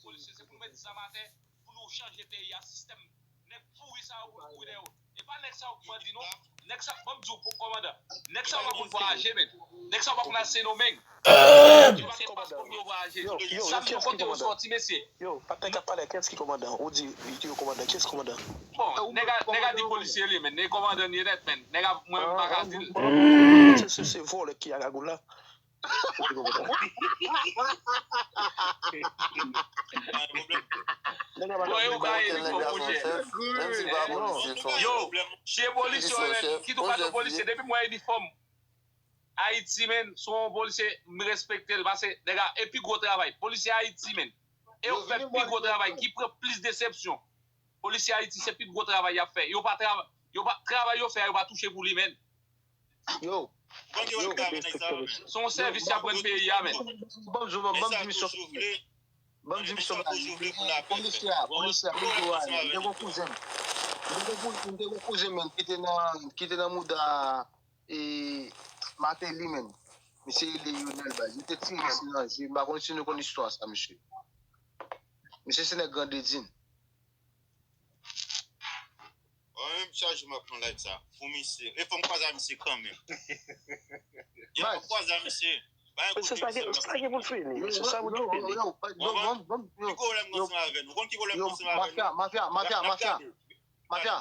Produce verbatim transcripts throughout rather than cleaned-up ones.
polisye, se pou nou met zam atè, pou nou chanje peyi a, sistèm nèg pouri sa yo, pou nou kouri dèyè yo. E pa nèg sa yo k bandi, non. Nèg sa, ban m di w, kòmandan, nèg sa yo pa konn vwayaje, men. Nèg sa yo pa konn al Sendomeng. Yo pa gen paspò pou yo vwayaje. Sa m di w, kote yo sòti, mesye. Yo, patnè k ap pale, kiyès ki kòmandan? Ou di yo kòmandan, kiyès kòmandan? Bon, nèg a, nèg a di polisye li, men nèg kòmandan li nèt, men nèg a, mwen, m pa ka di l. Se, se, se vòlè ki a kagoul la. Bon, e ou ka inifòm, monchè. Yo, se polisye yo, men, kit ou pa t yon polisye, depi m wè inifòm Ayiti, men, se yon polisye, m respekte l, paske nèg a, e pi gwo travay, polisye Ayiti, men, e yo fè pi gwo travay, ki pran plis desepsyon. Polisye Ayiti, se pi gwo travay y ap fè. Yo pa travay, yo pa, travay yo fè a, yo pa touche pou li, men. Yo, yo, se yon sèvis y ap rann peyi a, men. Ban m di, ban m di misyon. Ban m di misyon bagay. Polisye a, polisye a, m te gen yon kouzen m. M te gen yon kouzen, m te gen yon kouzen, men, ki te nan, ki te nan mouda e, Martelly, men. Misye rele Lionel Baz. Li te tire misye nan je. M pa konn si nou konn istwa sa, mesye. Misye se nèg Grandedin. Mwen menm chak jou m ap pran live sa pou misye. E fò m kwaze a misye kanmenm. Yo, fò m kwaze a misye. Ba yon kout de misye. Sa gen pou l fini. Se sa pou l fini. Ki pwoblèm m gen ansanm avè nou? Ou konn ki pwoblèm m gen ansanm avè nou? Mafya, mafya, mafya, mafya. Mafya.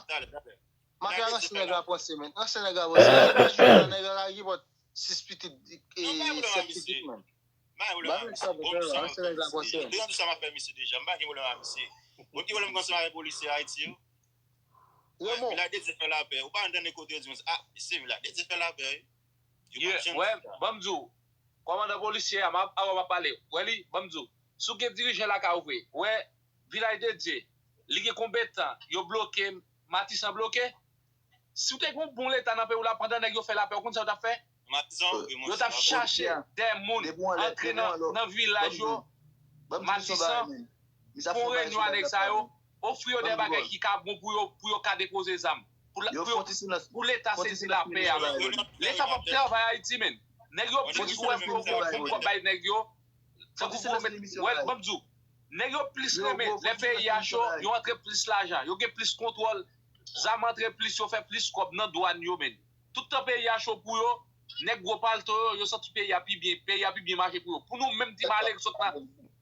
Mafya, ranse nèg la panse, men. Ranse nèg la panse. Nèg la ki pot sis pitit, e, sèt pitit, men. M pa gen pwoblèm ak misye. Bon, sa m ap fè misye deja. M pa gen pwoblèm ak misye. Bon, ki pwoblèm konsa avèk polisye Ayiti yo? Vilaj de Dye fè lapè. Ou pa antann kote yo di, a, se Vilaj de Dye fè lapè, wi. Yo pa janm di sa. Ban m di w, kòmandan polisye a, m ap, avan m ap pale. Wè li, ban m di w, si w gen dirijan lakay ou vre, wè, Vilaj de Dye, li gen konbyen tan yo bloke, Matisan bloke? Si w te gen yon bon leta nan peyi w la, pandan nèg yo fè lapè, ou konn sa yo t ap fè? Yo t ap chache de moun antre nan, nan vilaj yo, Matisan, fè yon reyinyon a nèg sa yo, ofri yo de bagay ki ka bon pou yo, pou yo ka depoze zam. Pou la, pou yo, pou leta sezi lapè a, men. Leta p ap travay Ayiti, men. Nèg yo plis wè pou yo fè yon kòb bay nèg yo. Tankou gwo met, wè, ban m di w, nèg yo plis renmen lè peyi a cho, yo antre plis lajan, yo gen plis kontwòl, zam antre plis, yo fè plis kòb nan dwàn yo, men. Tout tan peyi a cho pou yo, nèg gwo palto yo, yo santi peyi a pi byen, peyi a pi byen mache pou yo. Pou nou menm ti malere k sot nan,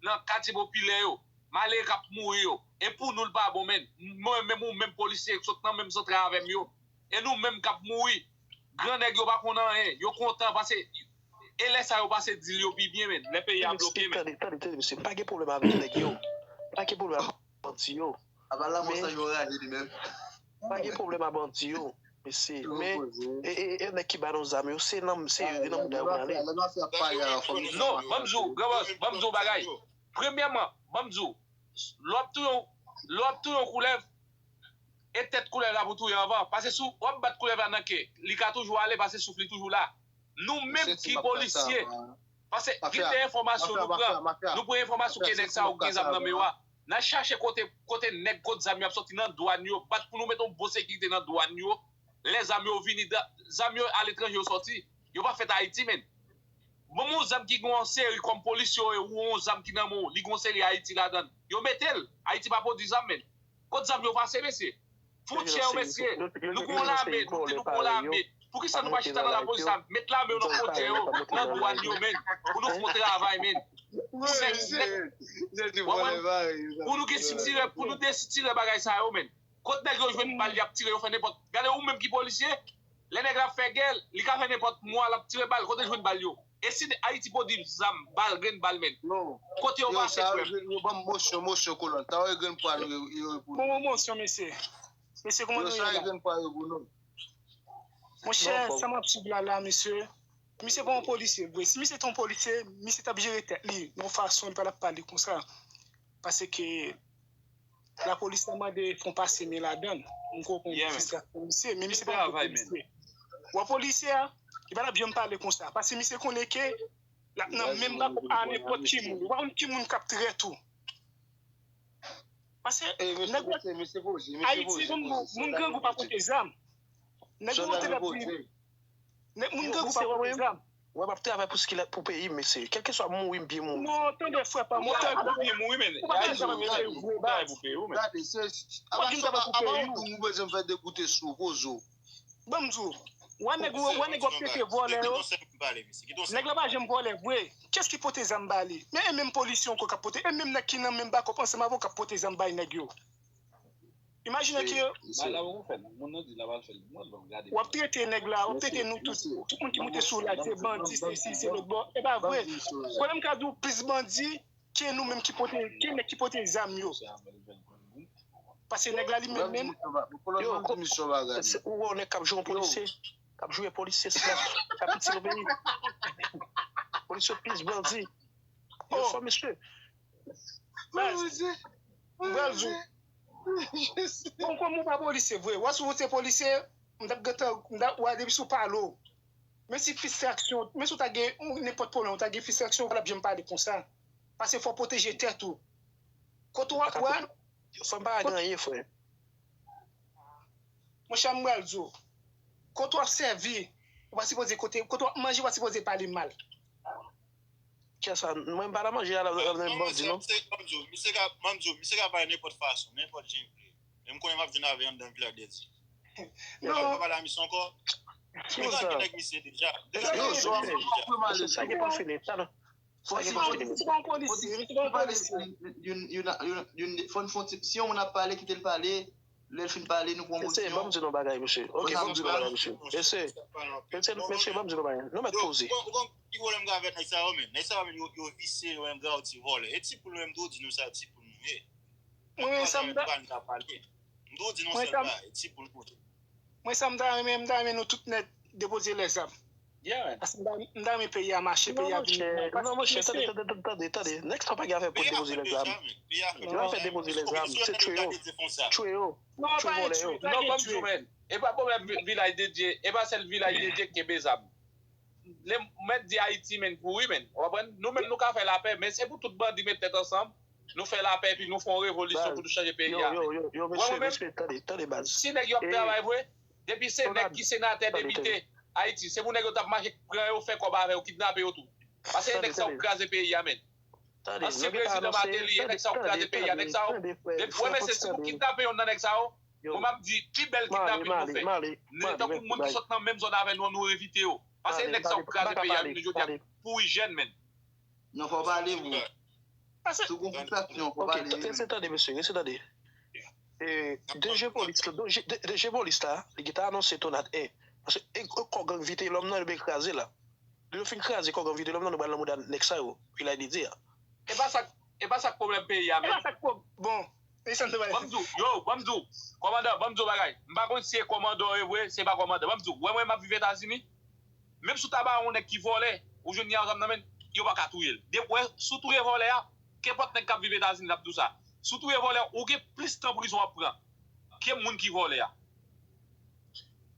nan katye popilè yo, malere k ap mouri yo, e pou nou l pa bon, men. Mwen menm ou menm polisye k sot nan menm zantray avè m yo, e nou menm k ap mouri, gran nèg yo pa konn anyen, yo kontan pase, e lè sa yo pase dil yo pi byen, men, lè peyi a bloke, men. Tande, tande, tande, mesye, m pa gen pwoblèm avèk nèg yo. M pa gen pwoblèm avèk bandi yo. Apa la, men, Monsanto raje li menm. M pa gen pwoblèm ak bandi yo, mesye. Men, e, e, e, nèg ki ba nou zam yo, se nan, se nan mouda yo prale. Non, ban m di w, gran bòs, ban m di w bagay. Premyèman, ban m di w, lè w ap touye yon, lè w ap touye yon koulèv, e tèt koulèv la pou touye anvan. Pase si w ap bat koulèv la nan ke, li ka toujou ale, pase souf li toujou la. Nou menm ki polisye, pase gen de enfòmasyon nou pran, nou pran enfòmasyon ke nèg sa yo gen zam nan men yo a. N al chache kote, kote nèg kot zam yo ap sòti nan dwàn yo, bat pou nou mete yon bon sekirite nan dwàn yo. Lè zam yo vini, zam yo aletranje yo sòti. Yo pa fèt Ayiti, men. Bon, yon zam ki gen yon seri kòm polisye ou yon zam ki nan men w, li gen yon seri Ayiti ladan l. Yo mete l. Ayiti pa pwodui zam, men. Kot zam yo pase, mesye? Fwontyè yo, mesye. Nou gen yon lame, nou di nou gen yon lame. Poukisa nou pa chita nan lapolis la, met lame yo nan fwontyè yo, nan dwàn yo, men? Pou nou fè yon travay, men. Pou nèg, nèg, pou nou gen sitire, pou nou desitire bagay sa yo, men. Kot nèg yo jwenn bal, y ap tire, yo fè nenpòt. Gade ou menm ki polisye, lè nèg la ap fè gè, li ka fè nenpòt mwa, l ap tire bal. Kote l jwenn bal yo? E si Ayiti pwodui zam, bal, grenn bal, men? Kote yo pase, frè m? Yo ban m mosyon, mosyon kolòn. Sa yo grenn pwa yo, yo, yo pou nou. Bon, mosyon, mesye. Mesye, kòman nou ye la? Yo sa grenn pwa yo pou nou. Monchè, sa m ap swiv la, la, mesye. Misye pa yon polisye vre. Si misye te yon polisye, misye t ap jere tèt li yon fason, li pa t ap pale konsa. Paske lapolis la mande fè yon pase men ladan l. M konprann fristrasyon misye, men misye pa yon bon polisye. Wè polisye a, li pa t ap janm pale konsa. Paske misye konnen ke l ap nan menm bakòp a nenpòt ki moun. Ou pa konn ki moun k ap trèt ou. Paske nèg Ayiti, moun, moun grangou pa pote zam. Nèg yo te la di, nèg moun grangou pa pote zam. Mwen m ap travay pou ski pou peyi m, mesye. Kèlkeswa mouri, m byen mouri. Non, tande frè pa m, ou travay pou peyi m, wi, men. Ou pa gen travay pou peyi ou, vre baz. Ou pa gen travay pou peyi ou. Ou bezwen fè degoute sou pozo. Ban m di w, wè nèg wè nèg w ap trete vòlè yo. Nèg la pa janm vòlè vre. Kiyès ki pote zam ba li? Men e menm polisye ankò k ap pote, e menm nèg ki nan menm bakòp ansanm avè w k ap pote zam bay nèg yo. Imajine ke w ap trete nèg la, w ap trete nou tout, tout moun ki moute sou live se bandi, se si, se lòt bò. E pa vre. Pwoblèm ka di w plis bandi ke nou menm ki pote, ke nèg ki pote zam yo. Paske nèg la li menm menm. Ou wè yon nèg k ap joure yon polisye, k ap joure polisye, se la k ap itile peyi. Polisye plis bandi. Yo fò mesye. Mwen di w. Bon, kòm ou pa polisye vre, wè si w te polisye, m t ap gentan, m t ap wè depi sou pale w. Men si fistraksyon, men si w ta gen nenpòt pwoblèm, w ta gen fistraksyon, w pa t ap janm pale konsa. Paske fò w pwoteje tèt ou. Kote w ap wè. Fò m pa gen anyen, frè. Monchè, m pral di w. Kote w ap sèvi, ou pa sipoze kote, kote w ap manje, ou pa sipoze pale mal. Kiyès sa? Mwen m pa nan manje a la, nan bandi non. Misye ka, misye ka bay nenpòt fason, nenpòt jan li vle. Men m konnen m ap jwenn avè anndan vilaj de di. Mwen pa pale a misye ankò. Mwen ka gen nèg misye deja. Deja misye sa gen pou fini. Sa gen pou fini. Si yon moun ap pale, kite l pale. Lè l fin pale, nou pran motivasyon. Mesye, ban m di nou bagay, mesye. Ok, ban m di nou bagay, mesye. Mesye, mesye, ban m di nou bagay. Nou mèt poze. Ou konn ki pwoblèm m gen avèk nèg sa yo, men? Nèg sa yo, menm, yo, yo visye, yo engra, yo ti vòlè. E ti poul menm tou di nou sa, ti poul nou ye. Mwen, sa m ta. M tou di nou sèl bagay, ti poul nou ye. Mwen, sa m ta renmen, m ta renmen nou tout nèt depoze lèzam. Paske m ta renmen peyi a mache, peyi a vin. Non, monchè, tande, tande, tande, tande. Nèg sa pa gen afè pou depoze lèzam. Yo afè depoze lèzam, se tchwe yo. Tchwe yo. Non, pa gen tchwe, pa gen tchwe. E pa pwoblèm vilaj de Dye, e pa sèl vilaj de Dye ki kenbe zam. Lè mèt di Ayiti, men, pou wi, men. Ou konprann? Nou menm, nou ka fè lapè, men se pou tout bandi met tèt ansanm. Nou fè lapè epi nou fè yon revolisyon pou nou chanje peyi a. Yo, yo, yo, mesye, mesye, tande, tande baz. Si nèg yo ap travay vre, depi se nèg ki senatè, depite Ayiti, se pou nèg yo t ap mache pran yo, fè kòb avè yo, kidnape yo tou. Paske nèg sa yo k kraze peyi a, men. Ansyen prezidan Martelly, nèg sa yo k kraze peyi a, nèg sa yo. Depi, wè, mesye, si nou kidnape yonn nan nèg sa yo, mwen m ap di, pi bèl kidnapin nou fè. Tankou moun ki sot nan menm zòn avè nou an, nou envite yo. Paske nèg sa yo k kraze peyi a, jounen jodi a, pouri jèn, men. Non, fò w pale, bro. Sou konvèsasyon, fò w pale. Rete tande, mesye, rete tande. DG polis la, DG polis la, li gentan anonse tonad en. Paske e kò gang Vitelòm nan, yo ben kraze la. Lè yo fin kraze kò gang Vitelòm nan, nou pral nan mouda nèg sa yo, vilaj de Dye a. E pa sa, e pa sa k pwoblèm peyi a, men. E pa sa k pwoblèm. Bon, Ban m di w, yo, ban m di w. Kòmandan, ban m di w bagay. M pa konn si e kòmandan w ye vre, si e pa kòmandan. Ban m di w, wè mwen m ap viv Etazini, menm si w ta ba yon nèg ki vòlè, ou jwenn li a yon zam nan men l, yo pa ka touye l. Depi w wè, si w touye vòlè a, kenpòt nèg k ap viv Etazini l ap di w sa. Si w touye vòlè a, ou gen plis tan prizon w ap pran ke moun ki vòlè a.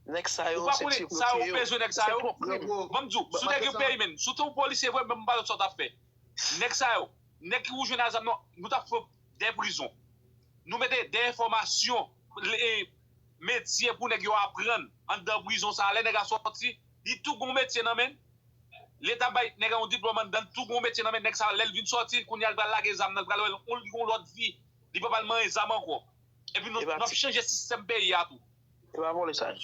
Nèg sa yo, se ti yo ki yo. Ou pa konnen sa yo bezwen nèg sa yo. Ban m di w, si w te gen peyi menm, si w te yon polisye vre, menm m pa konn sa w t ap fè. Nèg sa yo, nèg ki ou jwenn a zam nan, nou t ap fè w dè prizon. Nou mete dè enfòmasyon, metye pou nèg yo aprann anndan prizon sa a. Lè nèg a sòti, li tou gon metye nan men l. Leta bay nèg a yon diplòm anndan l, tou gon metye nan men l. Nèg sa a, lè l vin sòti, kounye a l pral lage zam nan, l pral wè l, li gon lòt vi. Li pa pral manyen zam ankò. Epi nou, nou ap chanje sistèm peyi a tou. E pa vòlè sa.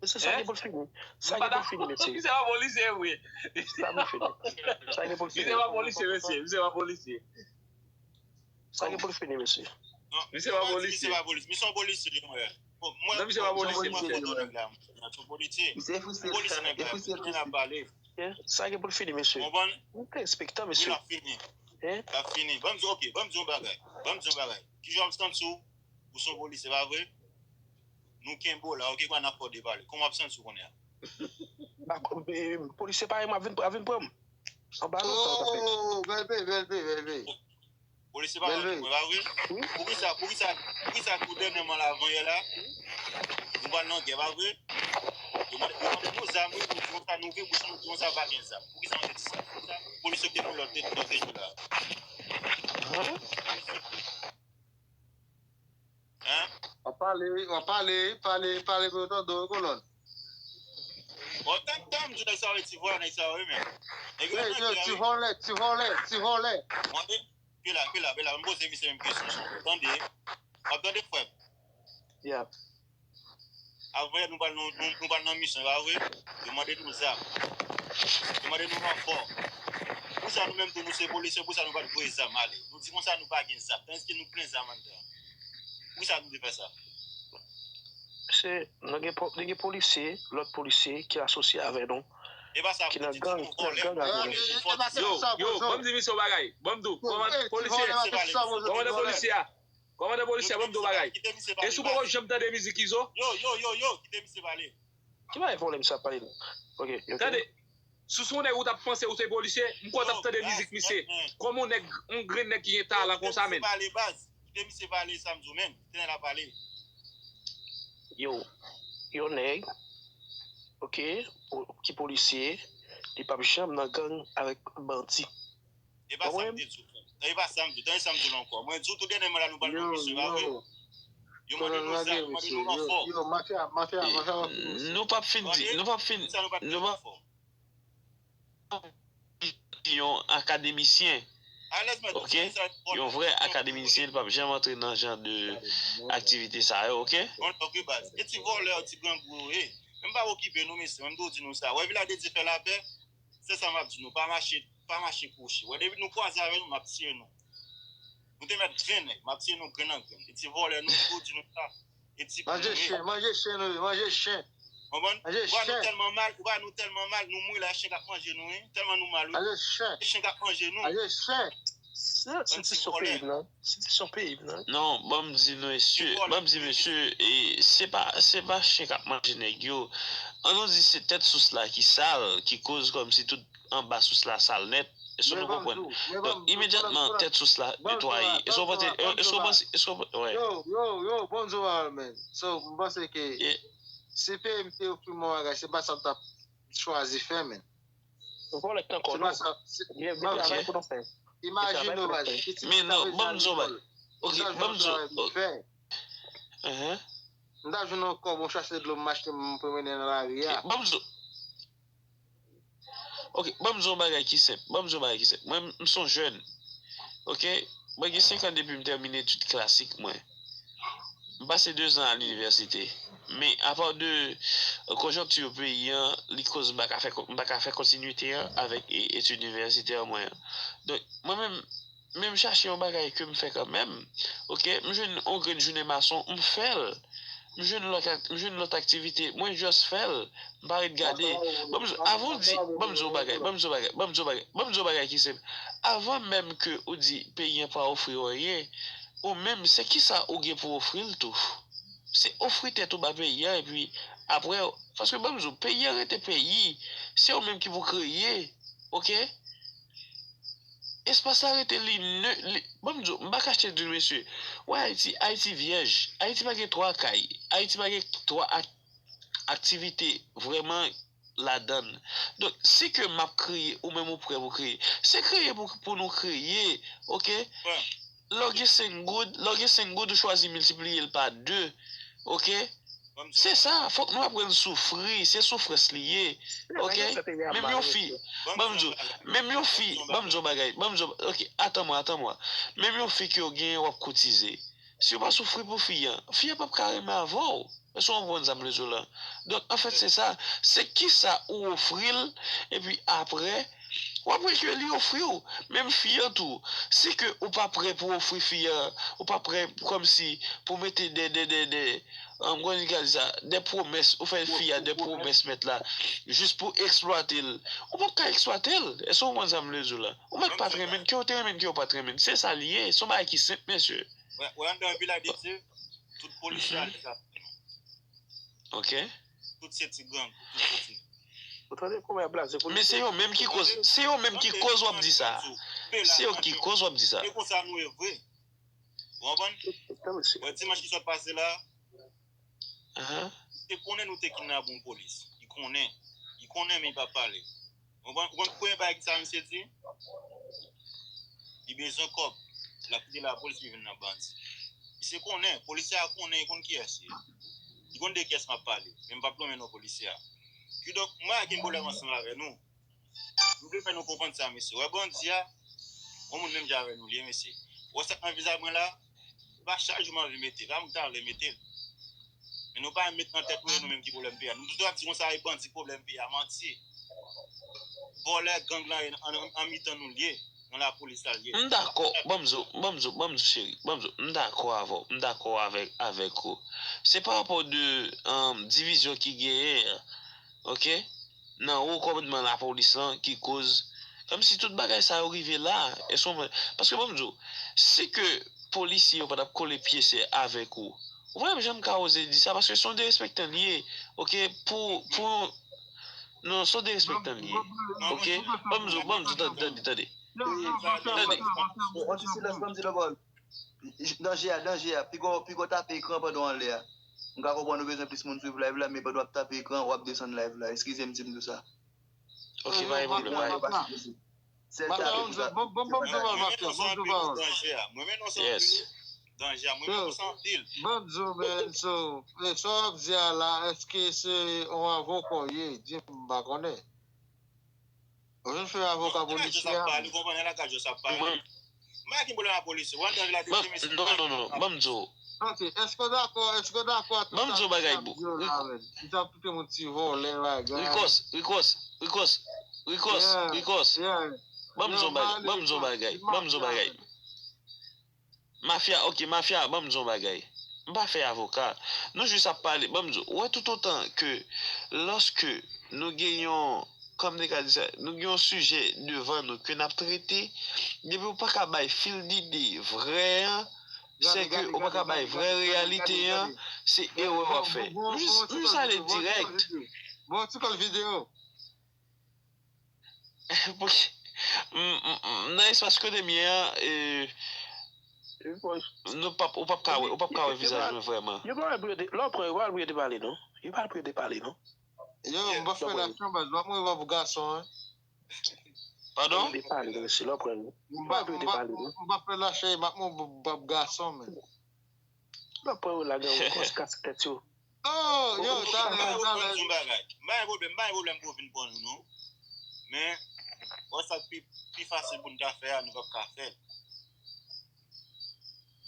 Mesye, sa gen pou l fini. Sa gen pou l fini, mesye. Misye pa polisye vre. Sa pou l fini. Sa gen pou l fini. Misye pa polisye, mesye. Misye pa polisye. Sa gen pou l fini, mesye. Misye pa polisye. Misye pa polisye. Misye yon polisye, mwen. Non, misye pa polisye, mesye. Misye frisye. Polisye nèg la. Misye ap pale. Sa gen pou l fini, mesye. Konprann? Ou te espektan, mesye. Wi, l ap fini. L ap fini. Ban m di, ok, ban m di yon bagay. Ban m di yon bagay. Kijan w ap santi w? Ou se yon polisye, pa vre? Nou kenbe w la, ok, kwa n ap fè w depale. Kòman w ap santi w kounye a? Polisye parèy mwen ap vin, ap vin pran m. Anba lontan, sa fè. Oh, bèl peyi, bèl peyi, bèl peyi. Polisye pa vin pran mwen, pa vre? Poukisa, poukisa, poukisa tou dènyèman la, avan yè la, nou pral nan gè, pa vre? Yo mande, yo mande nou zam, wi, nou di konsa, nou vin, nou di konsa, pa gen zam. Poukisa nou te di sa? Polisye ki te pran lòd, te di lòd peyi la. Hein? W ap pale, w ap pale, pale, pale pou yo tande w, kolòn. Bon, tann, tann, di nèg sa yo, ti vòlè, nèg sa yo, wi, men. Nèg yo Hey, nan yo, kè, ti wi. Vòlè, ti vòlè, ti vòlè. Mande, pila, pila, pila, m poze misye menm kesyon sa. Tande, w ap tande, frè m. Yap. Avan yè, nou pral nan, nou, nou pral nan misyon, pa vre? Yo mande nou zam. Yo mande nou ranfò. Poukisa nou menm tou, nou se polisye, poukisa nou pa t voye zam ale? Nou di konsa nou pa gen zam, tandiske nou plen zam anndan. Poukisa nou te fè sa? Se, nou gen, po- nou gen polisye, lòt polisye ki asosye avè nou, E pa sa, ki pou nan di gang, nou ki nan vòlè, gang avè nou. vòlè, vòlè. Yo, yo, ban m di misye yon bagay. Ban m di w, kòmandan polisye, kòmandan polisye a, kòmandan polisye a, ban m di w yon bagay. Èske w poko janm tande mizik Izo? Yo, yo, yo, yo, kite misye pale. Ki bagay vòlè misye ap pale la? Ok, ok. Tande, si w se yon nèg ou t ap panse ou se polisye, m kwè w t ap tande mizik misye. Kòm yon nèg, yon grenn nèg ki gen talan konsa, menn. Pale, baz. Kite misye pale, sa m di w, menn. Kite nèg la pale. Yo, yon nèg, ok, po- ki polisye, li p ap janm nan gang avèk bandi. E pa sa m te di w. E pa sa m di w. Tande sa m di w la ankò. Mwen di w tou dènyèman la nou pral nan misyon, pa vre? Yo mande nou zam, yo mande nou ranfò. Yo, mafya, mafya, mafya. Nou p ap fin di, nou p ap fin, Sa nou pa t nou p ap ranfò. di yon akademisyen. Alèz mèt, Ok. Yon vrè akademisyen, li p ap janm antre nan jan de aktivite sa yo, ok? Bon, ok, baz. E ti vòlè, ti grangou yo ye. Menm pa okipe nou, mesye. Menm tou di nou sa. Wè, Viladye fè lapè. Se sa m ap di nou. Pa mache, pa mache kwochi. Wè, depi nou kwaze avè nou, m ap tiye nou. Nou te mèt grenn nèg. M ap tiye nou grenn an grenn. E ti vòlè, nou tou di nou sa. E ti Manje chen, manje chen nou ye, manje chen. Konprann? Manje Ou wè nou chen. Tèlman mal, ou wè nou tèlman mal, nou mouri la, chen k ap manje nou, wi. Tèlman nou mal, wi. Manje chen, E chen k ap manje nou. manje chen. Se se ti sou peyi m nan. Se ti sou peyi m nan. Non, ban m di nou mesye, ban m di mesye, e, se pa, se pa chen k ap manje nèg yo. An nou di se tèt sous la ki sal, ki koz kòmsi tout anba sous la sal nèt. Èske nou konprann? Donk, imedyatman, tèt sous la netwaye. Èske w panse, èske w panse, èske w, wè. Yo, yo, yo, bon Dieu, man. So, m panse ke Yeah. si peyi m te ofri m yon bagay, se pa sa m t ap chwazi fè, men. Ou pa lè tan Se kò pa non. sa. Se- Gen gen Ban- travay Ok. pou nou fè. Imajine w, baz. Pitit Men ki non, ta ban m di w bezwen bagay. lekòl. Ok, Imajine ban w m di w. travay pou Ok. fè. Uh-huh. M ta jwenn yon kòb, m chache dlo, m achte, m pwomennen nan lari a. Ok, ban m di w. Ok, ban m di w yon bagay ki senp. Ban m di w yon bagay ki senp. Mwen, m se yon jèn. Ok? Mwen gen senk an depi m tèmine etid klasik mwen. M pase dezan a linivèsite. Men, apa de konjonkti peyi an, li koz m pa ka fè, m pa ka fè kontinite an avèk e- etid inivèsitè mwen an. Donk, mwen menm, men m chache yon bagay ke m fè kanmenm. Ok? M jwenn yon grenn jounen mason, m fè l. M jwenn lòt ak- m jwenn lòt aktivite, mwen just fè l. M pa ret gade. Ban m di, avan w di, ban m di yon bagay, ban m di yon bagay, ban m di yon bagay, ban m di yon bagay ki senp. Avan menm ke ou di peyi an pa ofri w anyen, ou menm, se kisa ou gen pou ofri l tou? Se ofri tèt ou ba peyi an, epi apre, paske ban m di w, peyi an rete peyi, se ou menm ki pou kreye, ok? Espas la rete li ne, li, ban m di w, m pa kache di w, mesye. Wè Ayiti, Ayiti vyèj. Ayiti pa gen twa kay. Ayiti pa gen twa ak- aktivite vrèman ladan l. Donk, si ke m ap kreye, ou menm ou prè pou kreye, se kreye pou, pou nou kreye, ok? Lè w gen senk goud, lè w gen senk goud, ou chwazi miltipliye l pa de, ok? Se sa, fòk nou aprann soufri, se soufrans li ye, ok? Menm yon fi, ban m di w, menm yon fi, ban m di w bagay, ban m di w, ok, atann mwen, atann mwen. Menm yon fi ke w genyen, w ap koutize. Si w pa soufri pou fi an, fi an p ap ka renmen avè w. Èske w konprann sa m vle di w la? Donk, anfèt, se sa. Se kisa ou ofri l, epi apre, w ap wè ke li ofri w. Menm fi an tou, si ke ou pa prè pou ofri fi an, ou pa prè kòmsi pou mete de, de, de, de, um, kòman yo ka di sa, de pwomès, ou fè fi a de pwomès mèt la, jis pou eksplwate l. Ou p ap ka eksplwate l. Èske w konprann sa m vle di w la? Ou mèt pa t renmen l, ke w te renmen l, ke w pa t renmen l. Se sa l ye. Se yon bagay ki senp, mesye. Wè, wè, anndan Vilaj de Dye, tout polisye ale sa. Ok. Tout se ti gang, tout se ti. Ou tande kòman y ap blaze polisye? Men se yo menm ki koz, se yo menm ki koz w ap di sa. Se yo ki koz w ap di sa. E konsa nou ye vre. Ou konprann? Wè, dimanch ki sot pase la, Ahan. Li konnen nou te kidnape yon polis. Li konnen. Li konnen, men li pa pale. Ou konprann, ou konn premye bagay sa misye di? Li bezwen kòb. L ap kite lapolis, li vin nan bandi. Misye konnen, polisye a konnen, li konn kiyès li ye. Li konn de kiyès m ap pale, men m p ap nonmen non polisye a. Kidonk, mwen pa gen pwoblèm ansanm avè nou. M vle fè nou konprann sa, mesye. Wè bandi a, yon moun menm jan avè nou li ye, mesye. Wè sa k nan vizaj mwen la, se pa chak jou m anvi mete l, pa moun ki ta vle mete l. Men nou pa met nan tèt nou, e nou menm ki pwoblèm peyi a. Nou toujou ap di konsa, e bandi pwoblèm peyi a, manti. Vòlè gang lan, e an, an, an mitan nou l ye, nan lapolis la l ye. M dakò, ban m di w, ban m di w, ban m di w, cheri, ban m di w, m dakò avè w, m dakò avèk, avèk ou. Se pa rapò de, um, divizyon ki genyen an, oke? Nan wo kòmandman lapolis lan ki koz, kòmsi tout bagay sa yo rive la, èske w konprann? Paske ban m di w, si ke polisye yo pa t ap kole pye sè avèk ou, ou pa t ap janm ka oze di sa, paske se yon derespektan li ye, oke? Pou, pou, non, se yon derespektan li ye, oke? Ban m di w, ban m di w, tande, tande, tande. Tande. Yon ti silans, ban m di l ankò. Danje a, danje a. Piga w, piga w tape ekran pandan w anlè a. M ka konprann ou bezwen plis moun swiv live la, men pandan w ap tape ekran, w ap desann live la. Eskize m si m di w sa. Ok, pa gen pwoblèm, pa gen pwoblèm. Sèl sa ki pou sa. Bon, bon, bon, bon, bon, Mafya, bon, bon, bon. Danje a, mwen menm non se anpil. Danje a, mwen menm non se anpil. Bandzo, men, so, men sa w ap di a la, èske se yon avoka w ye? Di m, m pa konnen. Ou vin fè avoka polisye a. Nou konprann la ka jòs ap pale. M pa gen pwoblèm ak polisye. W antre nan vil la depi mesye. Non, non, non, ban m di w. Ok, èske w dakò, èske w dakò ak Ban m di w bagay, bro. Li t ap kite moun ti vòlè bagay. Rikos, Rikos, Rikos, Rikos, Rikos. Ban m di w bagay, ban m di w bagay, ban m di w bagay. Mafya, ok, Mafya, ban m di w bagay. M pa fè avoka. Nou jis ap pale, ban m di w, wè, toutotan ke, lòske nou gen yon, kòm nou ka di sa, nou gen yon sijè devan nou ke n ap trete, depi w pa ka bay fil dide vrè an, se ke ou pa ka bay vrè reyalite an, se erè w ap fè. M jis, m jis ale dirèk. Bon, ti kòl videyo. Nan espas kote m ye an, nou p ap, ou p ap ka wè, ou p ap ka wè vizaj mwen vrèman. Yo pa wè pou yo te, lè w pran yo pa wè pou yo te pale non. Yo pa wè pou yo te pale non. Yo, m pa fè la chanbaz, w ap mwen w ap gason, hein. Pardon? Yo te pale mesye, lè w pran yo. Yo pa wè pou yo te pale non. M pa fè la chanbaz, m ap mwen w ap gason, men. Lè w pran yo la gen yon kòs kaskèt yo. Oh, yo, talè, talè. M pa gen pwoblèm, m pa gen pwoblèm pou vin pran nou non. Men, wè sa k pi, pi fasil pou n ta fè a, nou p ap ka fè l.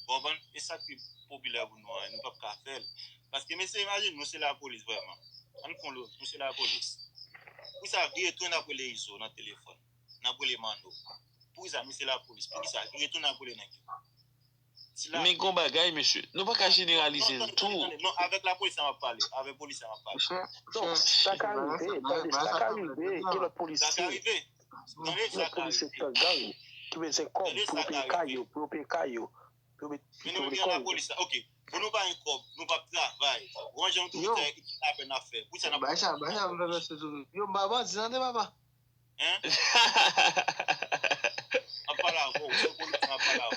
Ou konprann? E sa k pi popilè pou nou an, nou p ap ka fè l. Paske mesye, imajine nou se lapolis vrèman. Ann fon lo, nou se lapolis. Poukisa vire tounen n ap rele Izo nan telefòn? N ap rele Manno. Poukisa nou se lapolis? Poukisa vire tounen n ap rele nèg yo? Men gon bagay, mesye. Nou pa ka jeneralize l tou. Non, avèk lapolis la m ap pale. Avèk polis la m ap pale. Non, sa ka rive, tande, sa ka rive, gen lòt polisye. Gen lòt polisye tan gang ki bezwen kòb pou yo peye kay yo, pou yo peye kay yo, pou yo peye lekòl. Men nou menm gen lapolis la, ok. Pou nou pa gen kòb, nou p ap travay. Ranje yon tou fè ki apèn ap fè. Poukisa n ap. Bay sa, bay sa, m fè mesye tou. Yo, m pa bandi, tande, papa. Hein? M ap pale avè w, se polisye m ap pale avè w.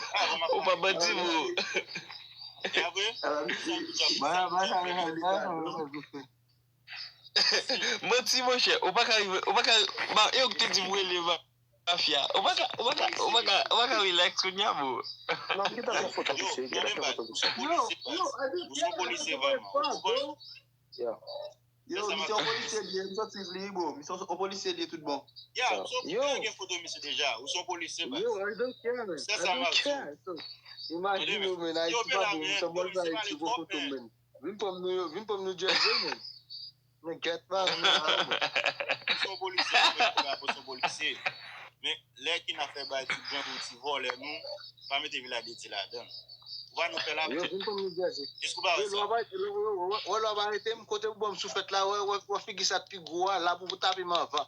Ou pa bandi, bro. E apre? Manti, monchè, ou pa ka rive, ou pa ka, e ou ki te di m rele Mafya. Ou pa ka, ou pa ka, ou pa ka, ou pa ka relax kounye a, bro. Non, ki ta fè foto misye, ki ta fè foto misye. Ou se yon polisye vrèman. Yo, misye yon polisye li ye, m sot swiv li, bro. Misye yon polisye li ye tout bon. Ya, ou se yon polisye deja. Ou se yon polisye, baz. Yo, I don't care, man. I don't care. So, imagine w, man, Ayiti pa bon, m sanble sa Ayiti gon kote, man. Vin pran m New York, vin pran m New Jersey, man. Men gèt pa, man. Ou se yon polisye, ou se yon polisye. Men lè ki n ap fè bay ti gang ou ti vòlè nou, pa mete vil la de ti ladan. Ou pa nou fè la. Yo, vin pran m New Jersey. Jis kou pa wè sa. Wè lè w ap arete m, kote ou ban m souflèt la, wè, wè, wè figi sa pi gwo a, la pou tape m anvan.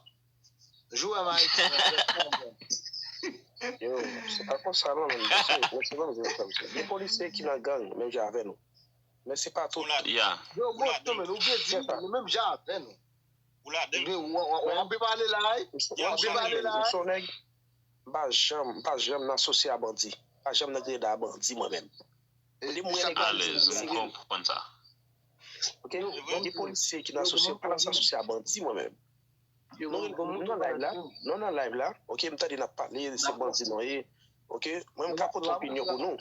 Jou wè m Ayiti. Yo, se pa konsa non, men mesye, mesye, ban m di nou sa, mesye. Gen polisye ki nan gang, menm jan avè nou. Men se pa tout. Ya. Yo, bon, men ou byen di, nou menm jan avè nou. Ou ladan. Ou anvi pale la, wi. Ou anvi pale la, wi. Son nèg, m pa janm, m pa janm nan asosye a bandi. M pa janm nan greda a bandi, mwen menm. Ou di mwen nèg alèz, m konprann sa. Ok, gen polisye ki nan asosye, m pa nan asosye a bandi, mwen menm. Nou, nou nan live la, nou nan live la, ok, m tande n ap pale, se bandi nou ye, ok, mwen m ka pote opinyon pou nou,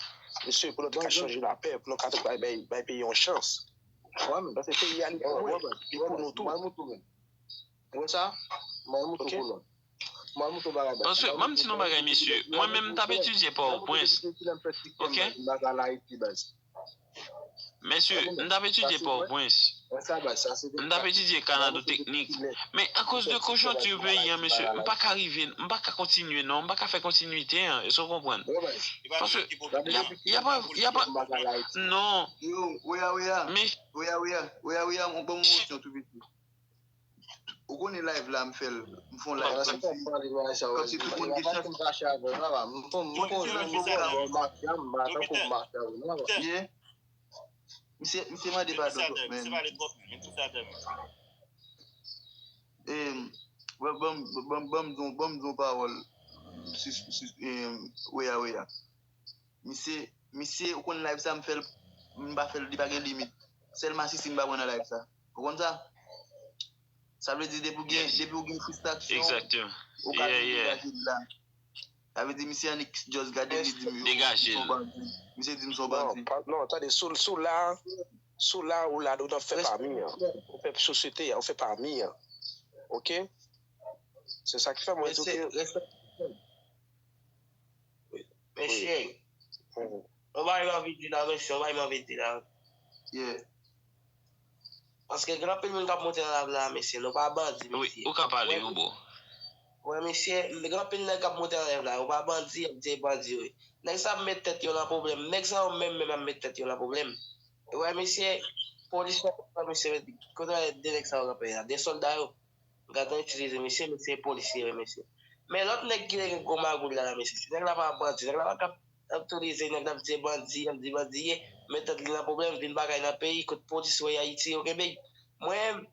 mesye, pou nou te ka chanje lapè, pou nou ka bay, bay, bay peyi yon chans. Paske peyi a li pou mwen, li pou nou tou. Wè sa? Mwen, mwen tou kolon. Mwen, mwen tou bagay baz. Paske, ban m di nou bagay, mesye. Mwen menm, m t ap etidye Pòtoprens. Ok? Mesye, m t ap etidye Pòtoprens. M t ap etidye Kanado Teknik. Men akoz de konjonkti peyi an, mesye, m pa ka rive, m pa ka kontinye non, m pa ka fè kontinite an, èske w konprann? Paske, y a, y a pa, y a pa, non. Yo, oya, oya. Men, oya, oya, oya, oya, mwen ban m yon opsyon tou piti. Ou konnen live la m fè l, m fè yon live kòmsi, kòmsi tout moun gen chans. Yeah. Misye, misye mande padon twòp, men. Em, ban, ban, ban, ban m di yon, ban m di yon pawòl sou, sou, em, Weya Weya. Misye, misye, ou konn live sa m fè l, m pa fè l, li pa gen limit. Sèlman si, si m pa pran nan live sa. Ou konn sa? Sa vle di depi w gen, depi w gen fristraksyon, ou ka vin degaje l la. Sa vle di misye annik just gade m, li di m, yo, m se yon bandi. Misye di m se yon bandi. Non, tande, sou, sou la, sou la, ou la, ou nan fè pami an. Ou fè sosyete a, ou fè pami an. Ok? Se sa ki fè mwen di w ke. Mesye, yon bagay m anvi di la, mesye, yon bagay m anvi di la. Paske gen anpil moun k ap monte nan live la, mesye, nou pa bandi, mesye. Ou ka pale, Robo. Wè, mesye, gen anpil nèg k ap monte nan live la, yo pa bandi, y ap di bandi, wi. Nèg sa ap met tèt yo nan pwoblèm. Nèg sa yo menm, menm ap met tèt yo nan pwoblèm. Wè, mesye, polis yo, mesye, kote de nèg sa yo kanpe la? De sòlda yo. Gad jan yo itilize mesye, mesye polisye wi mesye. Men lòt nèg ki te gen gwo magouy la, la mesye, se nèg la pa bandi, nèg la pa k ap, ap itilize, nèg la ap di bandi, ap di bandi ye, met tèt li nan pwoblèm, vin bagay nan peyi, kot polis wè Ayiti, yo kenbe. Mwen,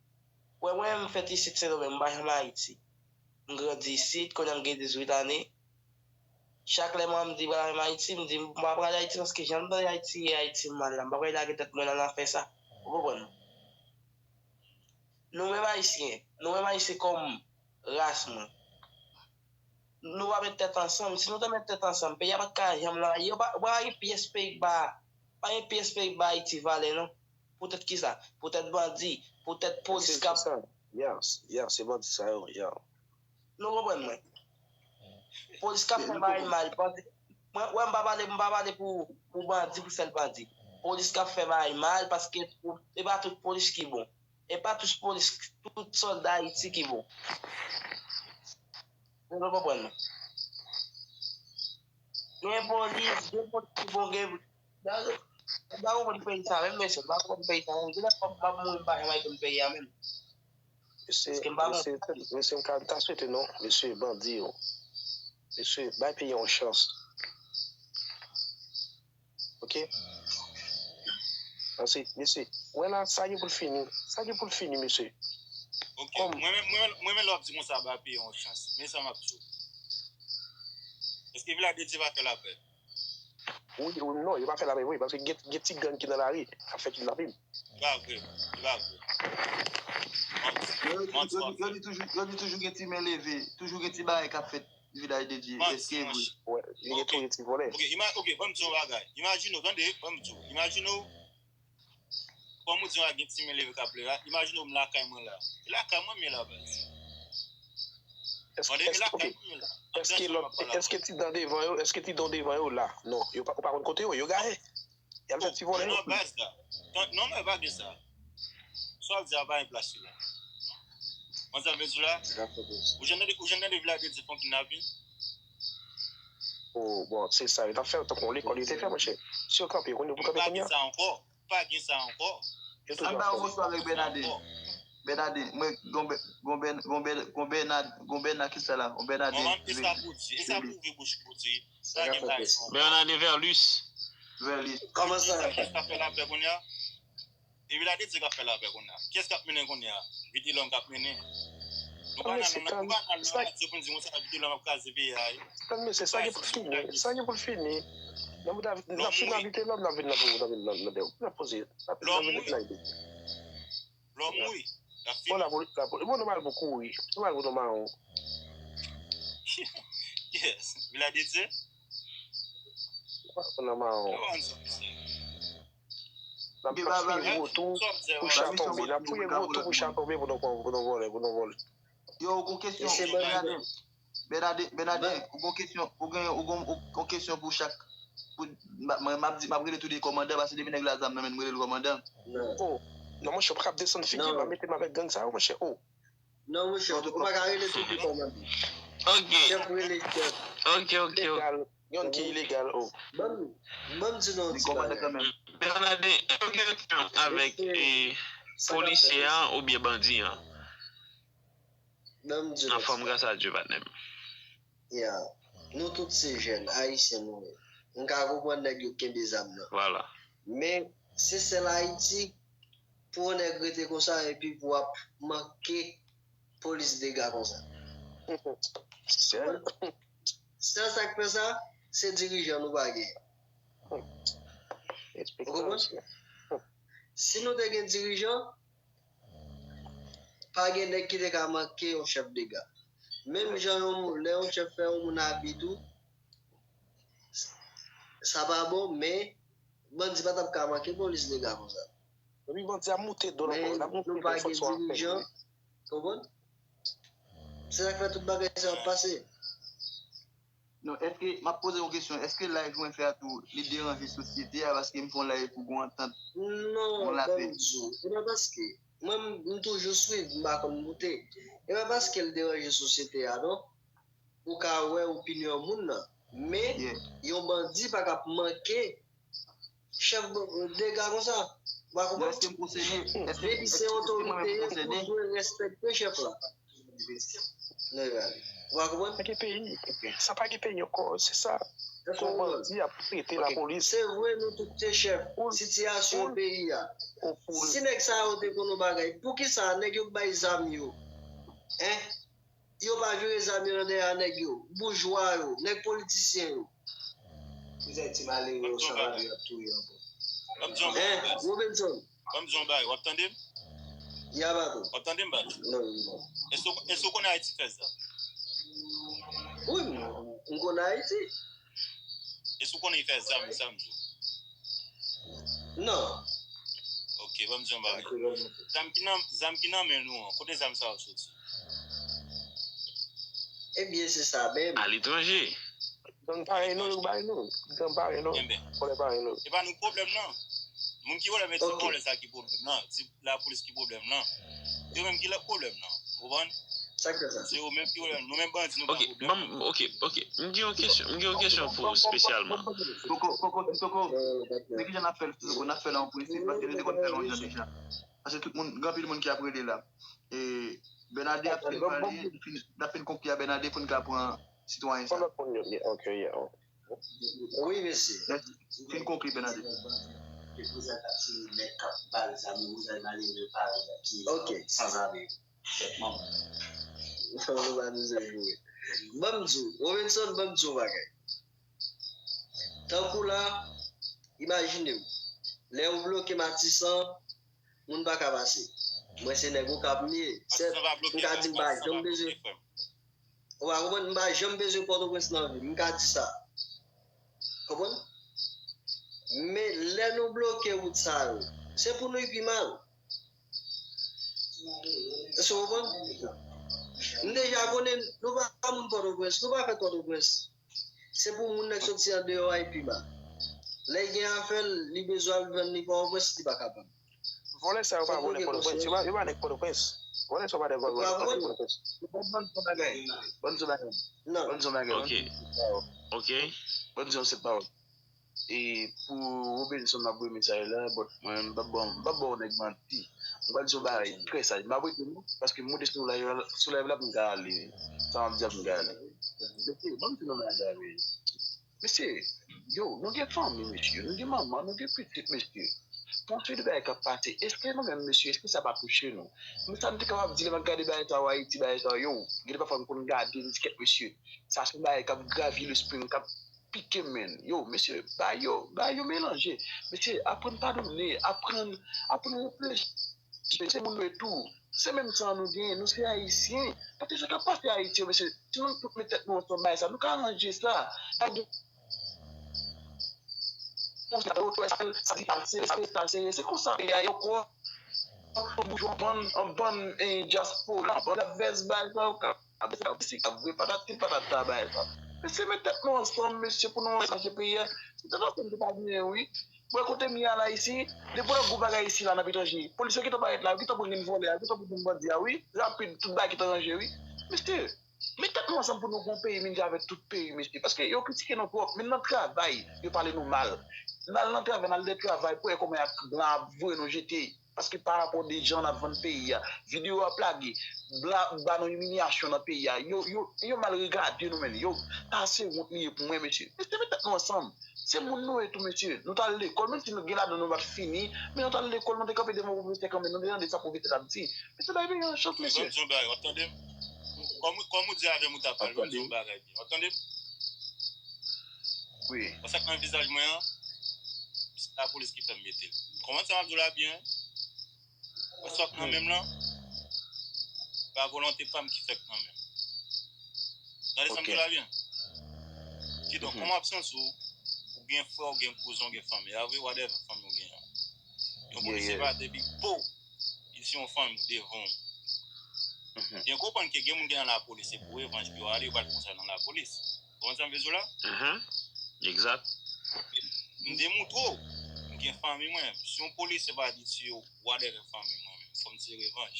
wè mwen, m fèt isit Sendomeng, m pa janm Ayiti. M grandi isit, kounye a m gen dizuit ane. Chak lè mwen m di pral menm Ayiti, m di m pa pral Ayiti paske jan m tande Ayiti ye, Ayiti mal la, m pa pral lage tèt mwen nan afè sa. Ou konprann? Nou menm Ayisyen, nou menm Ayisyen kòm ras mwen, nou pa met tèt ansanm. Si nou te met tèt ansanm, peyi a pa t ka janm la. Yo pa, pa gen pyès peyi k ba, pa gen pyès peyi k ba Ayiti valè non. Poutèt kisa? Poutèt bandi, poutèt polis k ap. Yeah, se bandi sa yo, yeah. Nou konprann mwen? Polis k ap fè bagay mal, bandi. Mwen, wè, m pa pale, m pa pale pou, pou bandi, pou sèl bandi. Polis k ap fè bagay mal, paske e pa tout polis ki bon. E pa tout polis, tout sòlda Ayiti ki bon. Ou konprann mwen? Gen polis, gen polis ki bon, gen. M pa konprann peyi sa menm, mesye, m pa konprann peyi sa menm. Gen lè m ap mouri, m pa janm konn peyi a menm. Mesye, mesye, mesye, m ka, m ta swete non, mesye bandi yo. Mesye, bay peyi a yon chans. Ok? Paske, mesye, wè la, sa gen pou l fini. Sa gen pou l fini, mesye. Ok, mwen menm, mwen menm, mwen menm lè w ap di konsa, bay peyi a yon chans. Men sa m ap di w. Èske Vilaj de Dye va fè lapè? Wi, wi, non, yo pa fè lapè vre, paske gen, gen ti gang ki nan lari, k ap fè kidnapin. Li pa vre, li pa vre. Manti, manti w ap fè. Yo di toujou, yo di toujou gen ti men leve, toujou gen ti bagay k ap fèt Vilaj de Dye. Èske e vre? Wè, li gen toujou ti vòlè. Ok, ima-, ok, ban m di w yon bagay. Imajine w, tande, ban m di w. Imajine w, kòm ou di w a gen ti men leve k ap leve a, imajine w m lakay mwen la. E lakay mwen m ye la, baz. Tande, e lakay mwen m ye la. Èske lòt, èske ti dan devan yo, èske ti dan devan yo la? Non, yo pa, ou pa konn kote yo, yo gaye. Y al fè ti vòlè yo. Non, baz la. Non, non, men pa gen sa. Sa w ap di a pa gen plas li la. Ou konn sa m vle di w la? Ou janm tande, ou janm tande Vilaj de Dye fè yon kidnapin? Oh, bon, se sa, yo t ap fè tankou yon lekòl yo te fè, monchè. Si yo kanpe, yo konn yo pou kanpe kounye a. Pa gen sa ankò. Pa gen sa ankò. Ann ba yo bonswa avèk Bènade. Bènade, mwen, gon Bènade, gon Bènade, gon Bènade, gon Bènade ki sa la? Gon Bènade. Manman, e sa pou di, e sa pou ouvri bouch pou di. Sa gen bagay sa. Bènade Verlus. Verlus. Kòman sa? Kiyès k ap fè lapè kounye a? E Vilaj de Dye k ap fè lapè kounye a. Kiyès k ap mennen kounye a? Vitelòm k ap mennen. Nou pa nan, nou pa nan radyo pou n di konsa Vitelòm ap kraze peyi a. Tann mesye, sa gen pou l fini. Sa gen pou l fini. N ap fin nan Vitelòm, n ap vin nan pou, n ap vin nan, nan, nan, n ap poze. N ap vin nan Vilaj de Dye. Lè w mouri, l ap fini. Bon, la pou, la pou, bon, nou pral pou kouri. Nou pral pou nou mawon. Yes. Vilaj de Dye. Nou pral pou nou mawon. N ap, n ap fouye gwo twou pou cha tonbe. N ap fouye gwo twou pou cha tonbe pou nou, pou nou vòlè, pou nou vòlè. Yo, ou gon kesyon, Bernade, Bernade, Bernade, ou gon kesyon, ou gen, ou gon, ou gon kesyon pou chak, pou, m ap di, m ap rele tou de kòmandan, paske depi nèg la zam nan men m rele l kòmandan. Oh, non, monchè, ou pa kab desann figi m, pa mete m avèk gang sa yo, monchè, oh. Non, monchè, ou pa ka rele tou de kòmandan. Ok. Chèf rele chèf. Ok, ok, ok. Legal, yon ki ilegal, oh. Ban m, ban m di nou yon ti bagay. Bernade, èske w gen kesyon avèk eh, polisye a oubyen bandi a? Ban m di nou. Anfòm, gras a Dye, patnè m. Ya. Nou tout se jèn, ayisyen nou ye. M ka konprann nèg yo kenbe zam nan. Vwala. Men, se sèl Ayiti pou yon nèg rete konsa epi pou w ap manke polis dega konsa. Sèl sa k fè sa, se dirijan nou pa gen. Ou konprann? Si nou te gen dirijan, pa gen nèg ki te ka manke yon chèf dega. Menm jan yon moun, lè yon chèf fè yon moun abi tou, sa pa bon, men bandi pa t ap ka manke polis dega konsa. Epi bandi ap moute do l ankò, l ap moute do l fòk sa w ap fè. Konprann? Se sa k fè tout bagay sa ap pase. Non, èske, m ap poze yon kesyon, èske live mwen fè a tou, li deranje sosyete a paske m fè yon live pou gon antant? Non, ban m di w, se pa paske, mwen m toujou swiv, m pa konn moute. E pa paske l deranje sosyete a non. Ou ka wè opinyon moun nan. Men, yon bandi pa ka ap manke chèf dega konsa. Ou pa konprann? Depi se otorite ye, ou dwe respekte chèf la. Ou pa konprann? Pa gen peyi. Sa pa gen peyi ankò, se sa. Yon bandi ap trete lapolis. Se vre nou tout se chèf sitiyasyon peyi a. Si nèg sa yo te konn yon bagay, poukisa nèg yo k bay zam yo, en? Yo pa vire zam yo nan dèyè nèg yo, boujwa yo, nèg politisyen yo. Kouzen ti malere yo san lavi ap touye ankò. Hein, Robinson. Ban m di yon bagay, w ap tande m? Ya bato. W ap tande m, baz? Non, non. Èske w konn Ayiti fè zam? Wi, m konn Ayiti. Èske w konnen fè zam, sa m di w? Non. Ok, ban m di yon bagay. Zam ki nan, zam ki nan men nou an, kote zam sa yo soti? Ebyen, se sa menm. Aletranje. Gang parèy nou, yo bay nou. Gang parèy nou. Vòlè parèy nou. Se pa nou pwoblèm nan. Moun ki vòlè, men se vòlè sa ki pwoblèm nan. Se lapolis ki pwoblèm nan. Yo menm ki lòt pwoblèm nan. Ou konprann? Sa k fè sa? Se yo menm ki pwoblèm. Nou menm bandi, nou pa Ok, ban m, ok, ok. M gen yon kesyon, m gen yon kesyon pou ou espesyalman. Poko, poko, poko. Men kijan n ap fè l, poko, n ap fè l an prensip, paske nou te konn fè l yon jan deja. Paske tout moun, gen anpil moun ki ap rele la. E Bernade ap fin pale, n ap fin konkli a Bernade pou n ka pran sitwayen sa. Lòt moun yo, ok, yeah. Wi, mesye. Fin konkli, Bernade. Ok. Ban m di w, Robinson, ban m di w bagay. Tankou la, imajine w, lè ou bloke Matisan, moun pa ka pase. Mwen se nèg Okap m ye. Sèt, m ka di m pa janm bezwen. Ou pa konprann? M pa janm bezwen Pòtoprens nan vi m. M ka di sa. Konprann? Men lè nou bloke wout sa yo, se pou nou pi mal. Èske w konprann? M deja konnen nou pa moun Pòtoprens, nou pa fèt Pòtoprens. Se pou moun nan k soti andeyò a epi ba. Lè l gen afè l, li bezwen al vann li Pòtoprens, li pa kapab. Vòlè sa yo pa vòlè Pòtoprens, yo pa, yo pa nèg Pòtoprens. Vòlè sa yo pa nèg Pòtoprens, yo pa nèg Pòtoprens. Ban m di yon bagay. Ban m di yon bagay. Non. Ban m di yon bagay. Ok. Ok. Ban m di yon sèl pawòl. E pou Robinson m ap voye mesaj la, but mwen m p ap ba w, m p ap ba w nèg manti. M pral di yon bagay trè saj. M ap rete non, paske m monte sou live la, sou live la pou m ka ale. Sa m ap di a pou m ka ale. Mesye, ban m di nou bagay. Mesye, yo, nou gen fanmi, mesye. Nou gen manman, nou gen pitit, mesye. Gon seri de bagay k ap pase. Èske nou menm, mesye, èske sa pa touche nou? Men sa m te kapab di lè m ap gade bagay sa yo Ayiti, bagay sa yo, yo, gen de pafwa m konn gade, m di kèt, mesye, sa se yon bagay k ap gravye lespri m, k ap pike m, men. Yo, mesye, bagay yo, bagay yo melanje. Mesye, aprann padone, aprann, aprann reflechi. Se moun nou ye tou. Se menm san nou genyen, nou se Ayisyen. Paske sa k ap pase Ayiti yo, mesye, si nou tout met tèt nou ansanm, bagay sa, nou ka ranje sa. Pa gen konsa, yo, sa, sa, se konsa peyi a ye ankò. an boujwa, an bann, an bann, eh, dyaspora, an bann vès bagay sa yo k ap, ap, ap, ap vre patat ti patat ta bagay sa. Mesye, met tèt nou ansanm, mesye, pou nou chanje peyi a. Si tèt ansanm te pa genyen, wi. Bon, kote m ye a la isi, depi w gwo bagay isi la nan etranje, polis yo gentan parèt la, yo gentan pran grenn vòlè a, yo gentan pran grenn bandi a, wi. Rapid, tout bagay gentan ranje, wi. Mesye, met tèt nou ansanm pou nou gon peyi, menm jan avèk tout peyi, mesye. Paske yo kritike nou twòp, menm nan travay, yo pale nou mal. N al nan travay, n al de travay, pou wè kòman y ap blan ap voye nou jete. Paske pa rapò de jan n ap vann peyi a, videyo ap lage, blan ap ba nou imilyasyon nan peyi a. Yo, yo, yo mal regade nou menm. Yo, sa se wont li ye pou mwen, mesye. Mesye, met tèt nou ansanm. Se moun nou ye tou, mesye. Nou t al lekòl, menm si nou gen ladan nou pa t fini, men nou t al lekòl, nou te kanpe devan pwofesè kanmenm, nou te tande sa pwofesè t ap di. Mesye, bay peyi a yon chans, mesye. Ban m di yon bagay, w ap tande m? Kòm, kòm ou di avè m ou t ap pale, ban m di yon bagay byen. W ap tande m? Wi. Bon, sa k nan vizaj mwen an, se lapolis ki fè m mete l. Konprann sa m ap di w la byen? Bon, sa k nan men m lan, pa volonte pa m ki fè k nan men m. Tande sa m di w la byen? Kidonk, kòman w ap santi w, ou gen frè, ou gen kouzen, ou gen fanmi, a vre, whatever fanmi w gen an. Yon polisye pa te pi po, li se yon fanmi devan w. Byen konprann ke gen moun ki nan lapolis, se pou revanj pou yo ale, yo pral konsa nan lapolis. Konprann sa m vle di w la? Egzak. M demontre w, m gen fanmi mwen. Si yon polisye pa di si yo whatever fanmi mwen menm, fò m tire revanj.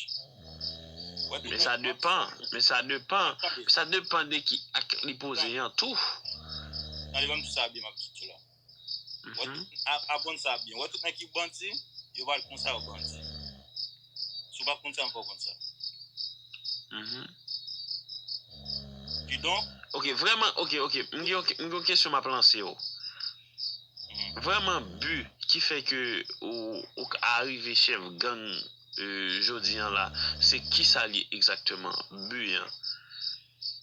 Men sa depan, men sa depan, sa depan de ki ak li poze an tou. Tande, ban m di sa byen, m ap di w la. Wè tout, a- aprann sa byen. Wè tout nèg ki bandi, yo pral konsa yo bandi. Si w pa konn sa, m fè w konn sa. Kidonk, ok, vrèman, ok, ok. M gen yon, m gen yon kesyon m ap lanse w. Vrèman, bi ki fè ke ou, ou ka rive chèf gang, euh, jodi an la, se kisa li egzakteman, bi an?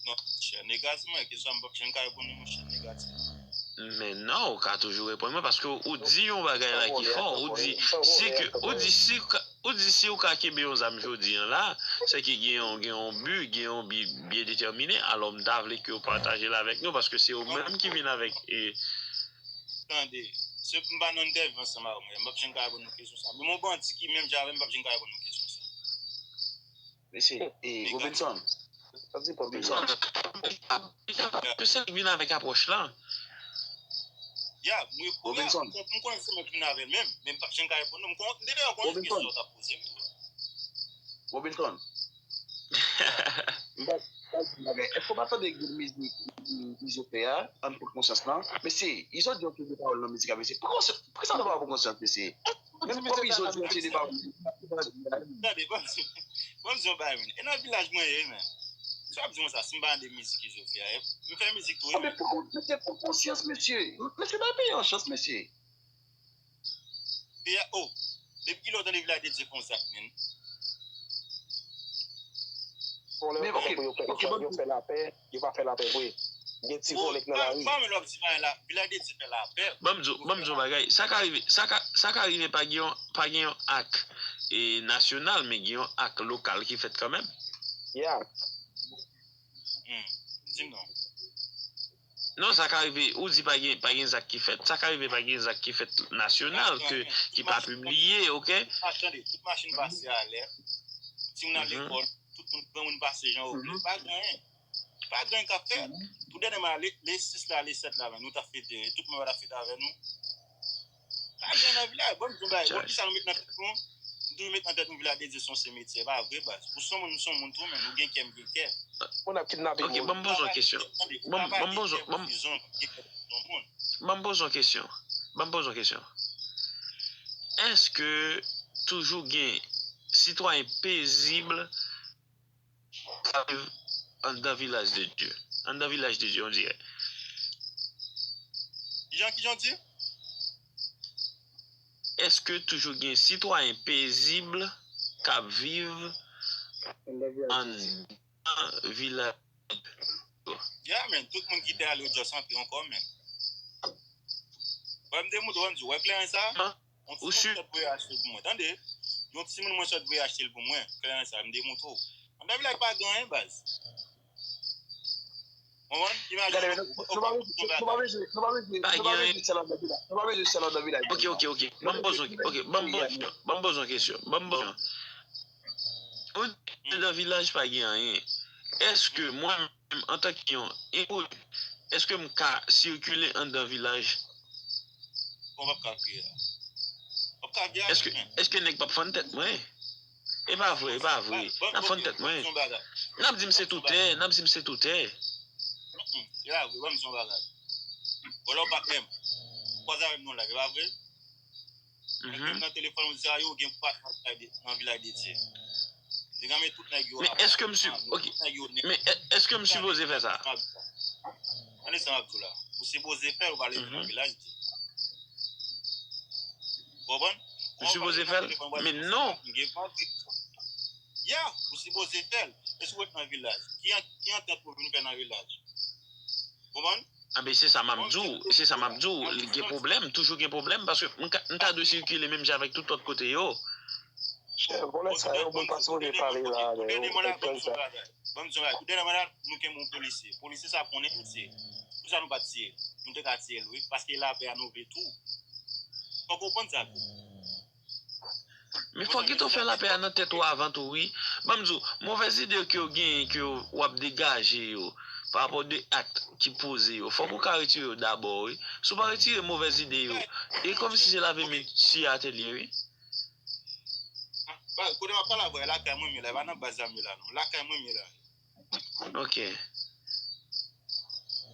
Non, monchè, negativman, kesyon sa m p ap janm ka reponn ou, monchè, negativman. Men non, ou ka toujou reponn mwen, paske ou di yon bagay la ki fò, ou di, si ke, ou di, si ou ka, ou di, si ou ka kenbe yon zam jodi an la, se ke gen yon, gen yon bi, gen yon bi byen detèmine, alò m ta vle ke ou pataje l avèk nou, paske se ou menm ki vin avèk, e, tande, se m pa nan entèvyou ansanm avè w, m p ap janm ka reponn nou kesyon sa. Menm yon bandi ki menm jan avè m, m p ap janm ka reponn nou kesyon sa. Mesye, e, Robinson. Sa di Robinson. Ke se li vin avèk apwòch la. Ya, mwen, Robinson, m konnen se mwen ki vin avè l menm, men m p ap janm ka reponn nou. M konnen, m te deja konnen kesyon sa w t ap poze m. Robinson. M pa, pa di bagay. Èske w pa tande grenn mizik Izo fè a? Ann pran konsyans lan. Mesye, Izo di yon pil de pawòl nan mizik la, mesye. Pran konsyans, pran sa nan pawòl pran konsyans, mesye. Menm kòm Izo di yon pil de pawòl. Tande, ban m di, ban m di yon bagay, men. E nan vilaj mwen ye, men. Si w ap di m sa, si m pa tande mizik Izo fè a, m fè mizik tou, wi, men. Mesye, pran konsyans, mesye. Mesye, bay peyi an chans, mesye. Peyi a, oh, depi kilè w tande Vilaj de Dye fè yon zak, menn? Bon, lè yo fè pou yo fè, yo fè, yo fè lapè, yo pa fè lapè vre. Gen ti vòlè k nan lari. Pa, pa, men lè w ap di bagay la, Vilaj de Dye fè lapè. Ban m di w, ban m di w yon bagay. Sa ka rive, sa ka, sa ka rive pa gen yon, pa gen yon ak, e, nasyonal, men gen yon ak lokal ki fèt kanmenm. Yeah. Hmm. Di m non. Non, sa ka rive, ou di pa gen, pa gen zak ki fèt. Sa ka rive pa gen zak ki fèt nasyonal, ke, ki pa pibliye, oke? Ah, tande, tout machin pase alè. Timoun al lekòl, tout moun, granmoun pase jan yo vle. Pa gen anyen. Pa gen anyen k ap fèt. Tou dènyèman, le, le sis la, le sèt la, men nou t ap fete, tout moun t ap fete avè nou. Pa gen nan vilaj. Bon, m di w bagay. Bon, kisa nou met nan tèt nou? Nou toujou met nan tèt nou Vilaj de Dye se yon simetyè. E pa vre, baz. Ou se yon moun, m se yon moun tou, men nou gen kè, m gen kè. Moun ap kidnape moun. Ok, ban m poze yon kesyon. Ban m, ban m poze, ban m, ban m poze yon kesyon. Ban m poze yon kesyon. Èske toujou gen sitwayen pezib k ap viv anndan Vilaj de Dye? Anndan Vilaj de Dye, on dirè. Kijan, kijan w di? Èske toujou gen sitwayen pezib k ap viv anndan Vilaj de Dye? Ya, men, tout moun ki te ale, yo just antre ankò, men. Wè, m te montre w, m di w, wè kleren sa? Yon timoun sot voye achte l pou mwen, tande. Yon timoun mwen sot voye achte l pou mwen, kleren sa, m demontre w. Anndan vilaj pa gen anyen, baz. Konprann? Imajine w, nou pa bezwen, nou pa bezwen, nou pa bezwen sèl anndan vilaj. Nou pa bezwen sèl anndan vilaj. Ok, ok, ok. Ban m poze, ok, ban m poze, ban m poze yon kesyon. Ban m poze yon Ou di andan vilaj pa gen anyen. Èske mwen menm, antanke yon enkoni, èske m ka sikile andan vilaj? Bon, w p ap ka viv la. W ap ka viv avèk Èske, men. Èske nèg p ap fann tèt mwen? E pa vre, e pa vre. N ap fann tèt mwen. N ap di m se toutè, n ap di m se toutè. Mm-mm, e pa vre, ban m di yon bagay. Vòlè w pa menm. Kwaze avè m nan live, e pa vre? Èske nan telefòn ou di a yo gen pa nan vilaj de Dye? Li renmen tout nèg yo. Men èske m si, ok. Men èske m sipoze fè sa? Tande sa m ap di w la. Ou sipoze fè l, ou pa leve nan vilaj de Dye. Ou konprann? M sipoze fè l? Men non. Ya, ou sipoze fè l. E si w ret nan vilaj? Ki antant ou vin fè nan vilaj? Ou konprann? Anben se sa m ap di w, se sa m ap di w, li gen pwoblèm, toujou gen pwoblèm, paske m ta dwe sikile menm jan avèk tout lòt kote yo. Vòlè sa yo, moun pa sipoze pale la avè yo. Ban m di yon bagay, tout dènye manda nou kenbe yon polisye. Polisye sa konnen nou tiye. Poukisa nou pa t tiye? Nou te ka tiye l wi, paske lapè a nou vle tou. Fòk ou konprann sa tou. Men fòk gentan w fè lapè a nan tèt ou avan tou wi. Ban m di w, movèz ide yo ke w genyen ke w ap degaje yo pa rapò de akt ki poze yo, fòk ou ka retire yo dabò wi. Si w pa retire movèz ide yo, e kòmsi se lave men tiye atè l ye wi. Kote m ap pale avè w, e lakay mwen m ye la, e pa nan baz la m ye la non. Lakay mwen m ye la. Ok.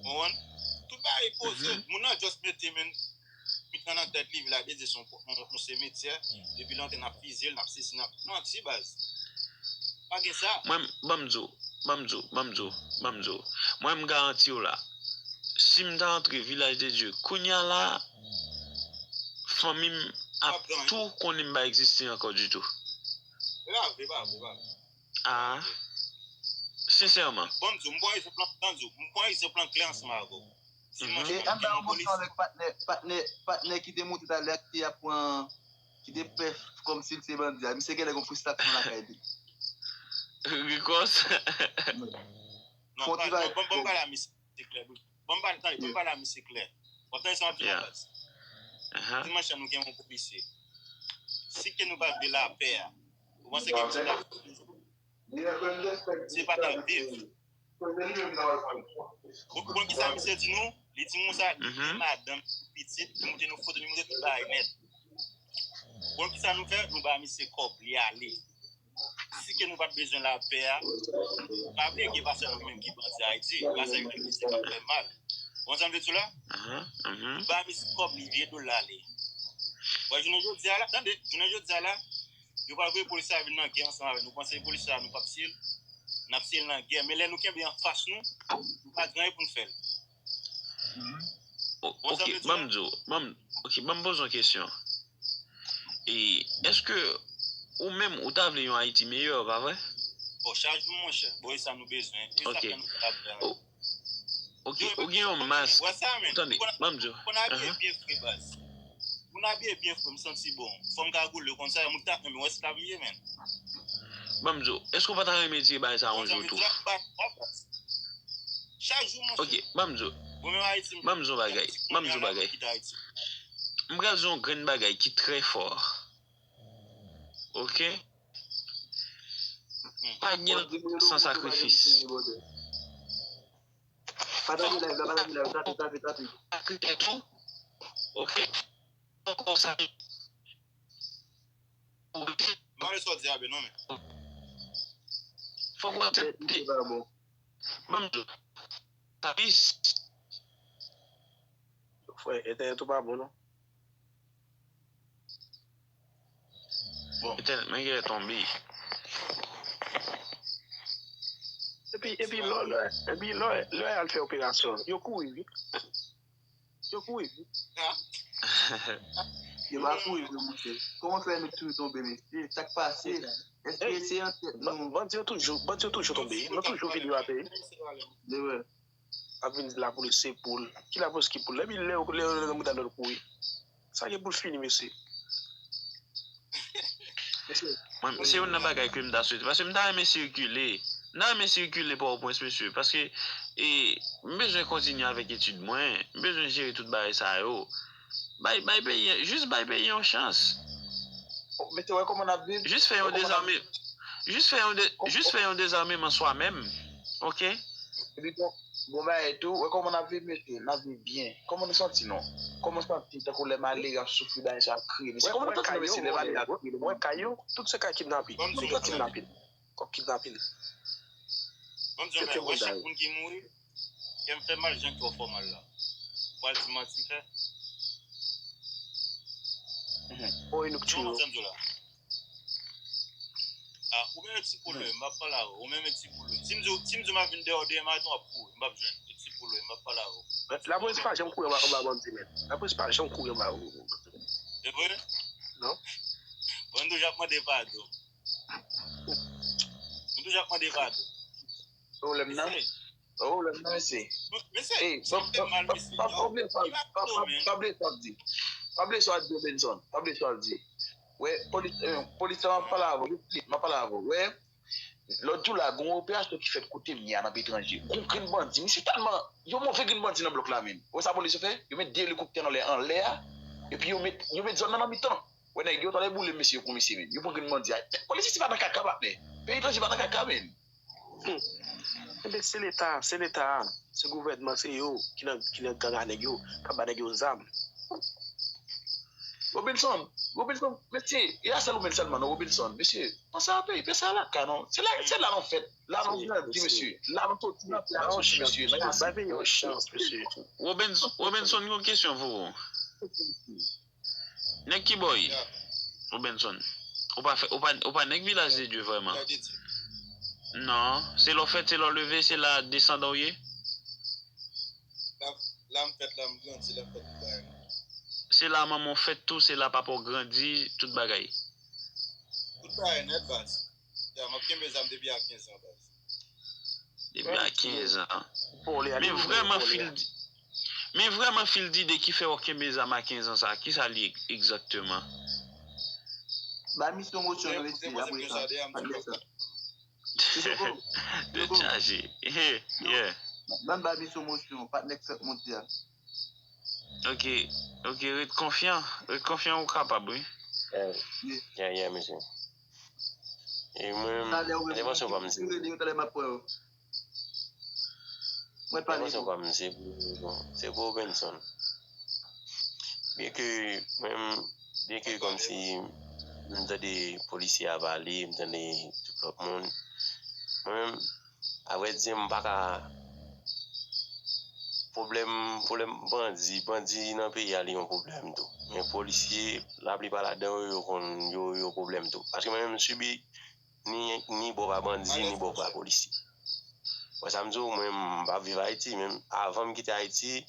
Ou konprann? Tout bagay poze. Moun nan just mete men mitan nan tèt li, vilaj de Dye se yon semetyè. Depi l antre n ap fizye l, n ap sesi, n ap manti baz. Pa gen sa. Mwen, ban m di w, ban m di w, ban m di w, ban m di w. Mwen m garanti w la, si m ta antre vilaj de Dye kounya la, fanmi m ap tou konnen m pa egziste ankò ditou. E pa vre, e pa vre, e pa vre. Ah, sensèman. Bon, m di w, m pran egzanp lan, tann di w, m pran egzanp lan klè ansanm avè w. Si mwen E anba yon bòs avèk patnè, patnè, patnè ki te monte talè a ki te ap pran, ki te fè kòmsi l se bandi a. Misye genlè gon fristrasyon lakay li. Rikòs. Non, pa, non, bon, bon, pale a misye klè. Bon, pale, tande, bon, pale a misye klè. W ap tande sa m ap di la baz. Dimanch lan nou gen yon polisye. Si ke nou pa vle lapè a, ou panse ke misye ta Se pa nan viv. Ou konn kisa misye di nou? Li di nou sa, li gen madanm, pitit, li montre nou foto, li montre tout bagay nèt. Ou konn kisa nou fè? Nou ba misye kòb, li ale. Si ke nou pa t bezwen lapè a, pa bliye gen pastè nou menm ki bandi Ayiti, pastè yo ki fè mal. Ou konn sa m vle di w la? Nou ba misye kòb, li vire do l ale. Wè, jounen jodi a la, tande, jounen jodi a la, yo pral voye polis la vin nan gè ansanm avè nou. Ou panse polis la, nou p ap siye l? N ap siye l nan gè. Men lè nou kenbe anfas nou, nou pa gen anyen pou n fè l. Ok, ban m di w, ban m, ok, ban m poze w yon kesyon. E, èske ou menm, ou ta vle yon Ayiti meyè, pa vre? Bon, chak jou, monchè. Bon, e sa nou bezwen. E sa fè nou fè lapè a. Ok, ou gen yon mask. Tande, ban m di w. Moun abiye byen fre, baz. Moun abiye byen fre, m santi bon. Fanm kagoule, ou konn sa, moun ta renmen wè esklav m ye, menn. Ban m di w, èske w pa ta renmen tire bagay sa yon jou tou? Chak jou, monchè. Ok, ban m di w. Ban m di w bagay. Ban m di w bagay. M pral di yon grenn bagay ki trè fò. Ok? Pa gen san sakrifis. Pa tande live la, pa tande live, tape, tape, tape. Sakrifis tou. Ok? Ankò sa. Mare sa w di a, ben non, men. Fòk w aksepte. Ban m di w. Sakrifis. Frè, entènèt ou pa bon, non? Bon. Entènèt mwen genlè tonbe. Epi, epi lò, lò, epi lò, lò y al fè operasyon, yo kouri, wi. Yo kouri, wi. Yo pa kouri vre, monchè. Kòman fè nèg toujou tonbe, mesye? Sa k pase? Èske se antèt nou? Bandi yo toujou, bandi yo toujou tonbe. Nou toujou vini rape. Ap vin di lapolis se poul. Ki lapolis ki poul? Epi lè yo lè yo nan mouda lòt kouri. Sa gen pou l fini, mesye. Mwen, se youn nan bagay ke m ta swete. Paske m ta renmen sikile. M ta renmen sikile Pòtoprens, mesye. Paske e, m bezwen kontinye avèk etid mwen. M bezwen jere tout bagay sa yo. Bay, bay peyi, jis bay peyi yon chans. Mete wè kòman n ap viv. Jis fè yon dezame. Jis fè yon de, jis fè yon dezarmeman swa menm. Ok? Epi bon, bon bagay tou, wè kòman n ap viv mesye, n ap viv byen. Kòman nou santi nou? Kòman w santi tankou lè malere ap soufri bagay sa ap kriye? Mesye, kòman nou santi nou mesye lè malere ap kriye? Wè kay yo, tout se kay kidnapin. Tout kay kidnapin. Kòk kidnapin. Ban m di w bagay, wè chak moun ki mouri, kè m fè mal jan kè w fè w mal la. Ou pral di m manti m fè? Oy nou k tchou yo. Ah, ou menm e ti polo, m ap pale avè w. Ou menm e ti polo. Si m di w, si m di w m ap vin dèyè w demen maten, w ap kouri. M p ap jwenn. E ti polo, m ap pale avè w. Lapolis pa janm kouri anba anba bandi, men. Lapolis pa janm kouri anba ou. E vre? Non. Bon, nou toujou ap mande padon. Nou toujou ap mande padon. Pwoblèm nan? Pwoblèm nan, mesye. Mesye, sa fè mal, mesye. Pa bliye sa w di. Pa bliye sa w di, Benson. Pa bliye sa w di. Wè, polis, polis la, m ap pale avè w. M ap pale avè w. Wè, lòt jou la, gen yon operasyon ki fèt kote m ye a nan Petranji. Gon grenn bandi. Misye tèlman, yon move grenn bandi nan blòk la, menm. Wè sa polis yo fè? Yo met de elikoptè anlè, anlè a. Epi yo met, yo met zòn nan nan mitan. Wè nèg yo t ale boule mesye yo pou misye menm. Yo pran grenn bandi a. Polis isi pa nan kaka, patnè. Peyi etranje pa nan kaka, menm. Enben se leta, se leta a, se gouvènman, se yo ki nan ki nan gang a nèg yo, k ap ba nèg yo zam. Robinson, Robinson, mesye, e a sèl ou menm sèlman non, Robinson, mesye, panse a peyi, panse a lakay non, se la, se la nou fèt, la nou grandi mesye, la nou soti nan peyi a soti mesye, nan Bay peyi yon chans mesye. Robinson, Robinson, yon kesyon pou ou. Nèg ki bò w ye? Robinson. Ou pa fè, ou pa, ou pa nèg Vilaj de Dye vrèman. Non, se lè w fèt, se lè w leve, se la desandan w ye? La, la m fèt, la m grandi, la m fèt tout bagay. Se la manman w fèt tou, se la papa w grandi, tout bagay. Tout bagay nèt baz. Ya, m ap kenbe zam depi a kenz an baz. Depi a kenz an. Men vrèman fil di, men vrèman fil dide ki fè w kenbe zam a kenz an sa, kisa li ye egzakteman? Ba misyon mosyon yo mesye apre sa. Tèt chaje. Yeah. Ban ba misyon mosyon, patnè k fèk monte a. Ok, ok, ret konfyan, ret konfyan ou kapab wi. Yeah, yeah, mesye. E mwen, entèvansyon pa m se. Entèvansyon pa m se pou, se pou Benson. Byen ke mwen, byen ke kòmsi m tande polisye a pale, m tande tout lòt moun. Mwen menm, avrèdi, m pa ka. Pwoblèm, pwoblèm bandi, bandi nan peyi a li yon pwoblèm tou. Men polisye, laplipa ladan yo, yo konn, yo, yo pwoblèm tou. Paske mwen menm, m sibi ni, ni bò pa bandi, ni bò pa polisye. Wè sa m di w, mwen, m pa viv Ayiti, men avan m kite Ayiti,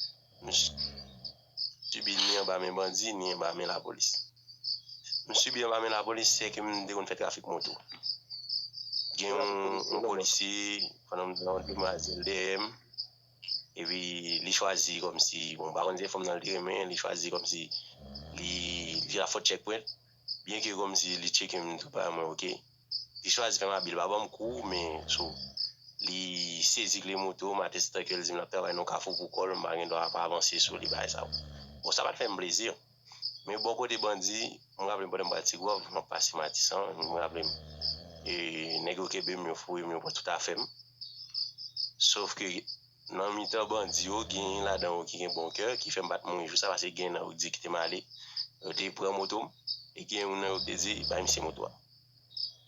m sibi ni anba men bandi, ni anba men lapolis. M sibi anba men lapolis, se ke m te konn fè trafik moto. Gen yon, yon polisye, pandan m te yon demwazèl dèyè m, epi li chwazi kòmsi, bon, m pa konn si se fanm nan l te renmen, li chwazi kòmsi li, li la fòt checkpoint, byen ke kòmsi li tcheke m tout bagay mwen oke. Li chwazi fè m abi, li pa ban m kou, men so, li sezi kle moto m atestan ke l di m l ap travay nan kafou pou kò l, m pa gen dwa pa avanse sou li bagay sa yo. Bon, sa pa t fè m plezi. Men bò kote bandi, m raple m pandan m pral Tigwav, m ap pase Matisan, m raple m, e, nèg yo kenbe m, yo fouye m, yo pran tout afè m. Sof ke nan mitan bandi yo, gen ladan yo ki gen bon kè, ki fè m pa t mouri jou sa, paske gen nan yo ki te kite m ale, yo te pran moto m, e gen youn nan yo ki te di, bay misye moto a.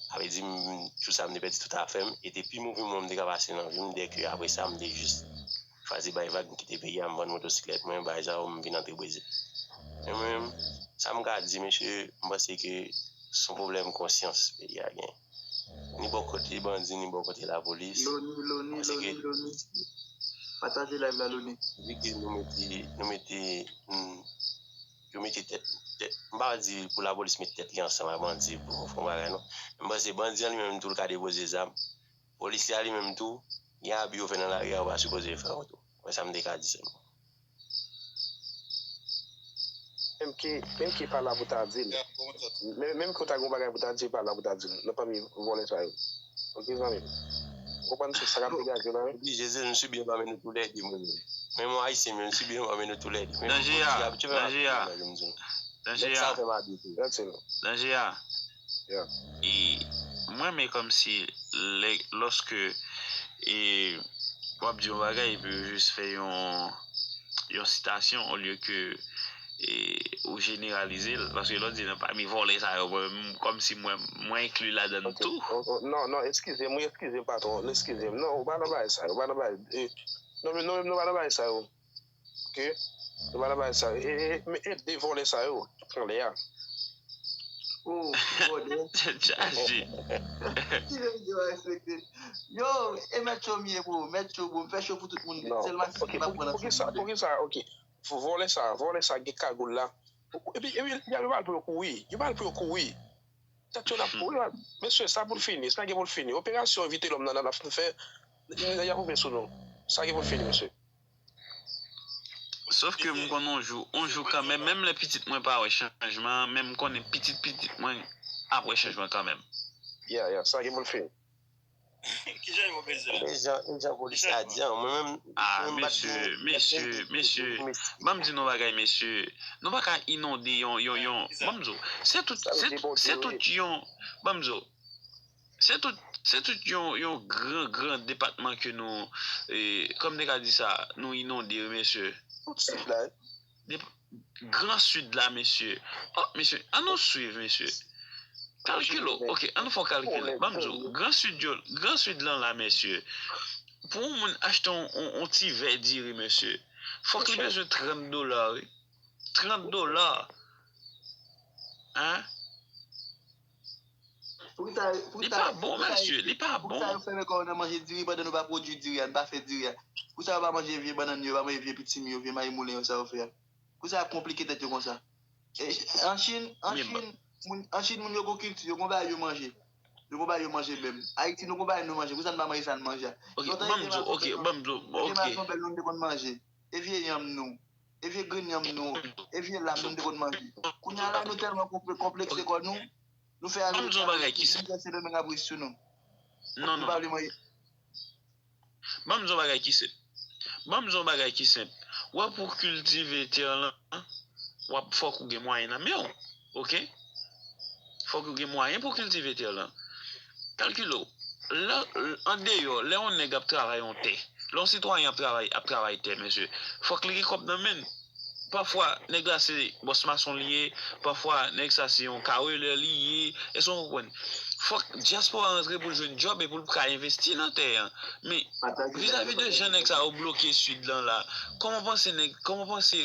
Sa vle di, m, jou sa, m te pèdi tout afè m, e te pi move moman m te ka pase nan vi m, dèke apre sa, m te jis chwazi bay vag, m kite peyi a, m vann motosiklèt mwen, bagay sa yo, m vin antre Brezil. Men mwen menm, sa m ka di, mesye, m panse ke se yon pwoblèm konsyans peyi a gen. Ni bò kote bandi, ni bò kote lapolis. Loni, loni, loni, loni. Pataje live la, loni. Vi ke nou mete, nou mete, nou, yo mete tèt, tèt, m pa di pou lapolis met tèt li ansanm ak bandi pou fè yon bagay non. Men m panse bandi an li menm tou l ka depoze zam. Polisye a li menm tou, gen abi yo fè nan lari a, ou pa sipoze fè yo tou. Mwen sa m te ka di sèlman. Menm ke, menm ke pa la pou ta di l. Menm, menm ke w ta gen yon bagay pou ta di l, pa la pou ta di l. Nan pami vòlè sa yo. Ok zanmi m. Ou konprann se sa k ap degaje la wi. Oblije, m sibi anba men nou toulède mwen menm. Menm yon ayisyen, men m sibi anba men nou toulède. Danje a, danje a. Danje a. Danje a. E, Mwen renmen kòmsi lè, lòske e, w ap di yon bagay epi yo jis fè yon, yon sitasyon olye ke e, ou jeneralize l. Paske lè w di nan pami vòlè sa yo, mwen menm kòmsi mwen, mwen enkli ladan l tou. Non, non, eskize m, wi, eskize m, patwon, eskize m. Non, ou pa nan bagay sa yo, ou pa nan bagay. E, non, men nou menm nou pa nan bagay sa yo. Ok? Nou pa nan bagay sa yo. E, e, men e de vòlè sa yo k anlè a. Oh, vòlè. Tèt chaje. Ki jan yo respekte? Yo, e mèt cho m ye, bro. Mèt cho, bro. M fè cho pou tout moun. Sèlman si m pa pran nan poukisa, poukisa, ok. Vòlè sa, vòlè sa gen kagoul la. Epi, epi, y a yo pa al pou yo kouri. Yo pa al pou yo kouri. Tèt yo n ap kouri. Mesye, sa pou l fini. Sa gen pou l fini. Operasyon Vitelòm nan, nan ap fè. Y a poupe sou nou. Sa gen pou l fini, mesye. Sof ke m konn on jou, on jou kanmenm, menm lè pitit mwen pa wè chanjman an, men m konnen pitit pitit mwen ap wè chanjman kanmenm. Ya, ya, sa gen pou l fini. Kijan yo bezwen? E jan, e jan polis la di an, mwen menm. Ah, mesye, mesye, mesye. Ban m di nou bagay, mesye. Nou pa ka inonde yon, yon, yon. Ban m di w, se tout, se tout, se tout yon. Ban m di w, se tout, se tout yon, yon gran, gran depatman ke nou, e, kòm te ka di sa, nou inonde, wi, mesye. Tout sid la. Gran Sid la, mesye. Oh, mesye, an nou swiv, mesye. Kalkile w, ok, an nou fè w kalkile. Ban m di w, Gran Sid yo, Gran Sid lan la, mesye. Pou yon moun achte yon, yon, yon ti vè diri, mesye, fòk li bezwen trant dola, wi. Trant dola. Hein? Poukisa, Li pa bon, mesye, li pa bon. Poukisa yo fèmen kò yo nan manje diri pandan nou pa pwodui diri a, nou pa fè diri a? Poukisa yo pa manje vye bannann yo, yo pa manje vye pitimi yo, vye mayi moulen yo, sa yo fè a? Poukisa y ap konplike tèt yo konsa? E, an Chin, an Chin, moun, an Chin, moun yo gon kilti, yo gon bagay yo manje. Yo gon bagay yo manje menm. Ayiti, nou gon bagay nou manje. Poukisa nou pa manje sa n manje a? Ok, ban m di w, ok, ban m di w, ok. Bèl nou te konn manje. E vye yanm nou. E vye grenn yanm nou. E vye lam nou te konn manje. Kounye a la, nou tèlman konplekse kò nou, nou fè Ban m di w yon bagay ki senp. Sendomeng ap ri sou nou. Non, non. Nou pa vle manje. Ban m di w yon bagay ki senp. Ban m di w yon bagay ki senp. W ap pou kiltive tè lan, w ap fòk ou gen mwayen nan men w. Ok? Fòk ou gen mwayen pou kiltive tè lan. Kalkile w. Lè, andeyò, lè yon nèg ap travay yon tè, lè yon sitwayen ap travay, ap travay tè, mesye, fòk li gen kòb nan men l. Pafwa, nèg la se bòs mason li ye, pafwa, nèg sa se yon karelè li ye, èske w konprann? Fòk dyaspora antre pou l jwenn djòb e pou l ka envesti nan tè an. Men, vizavi de jan nèg sa yo bloke Sid lan la, kòman w panse nèg, kòman w panse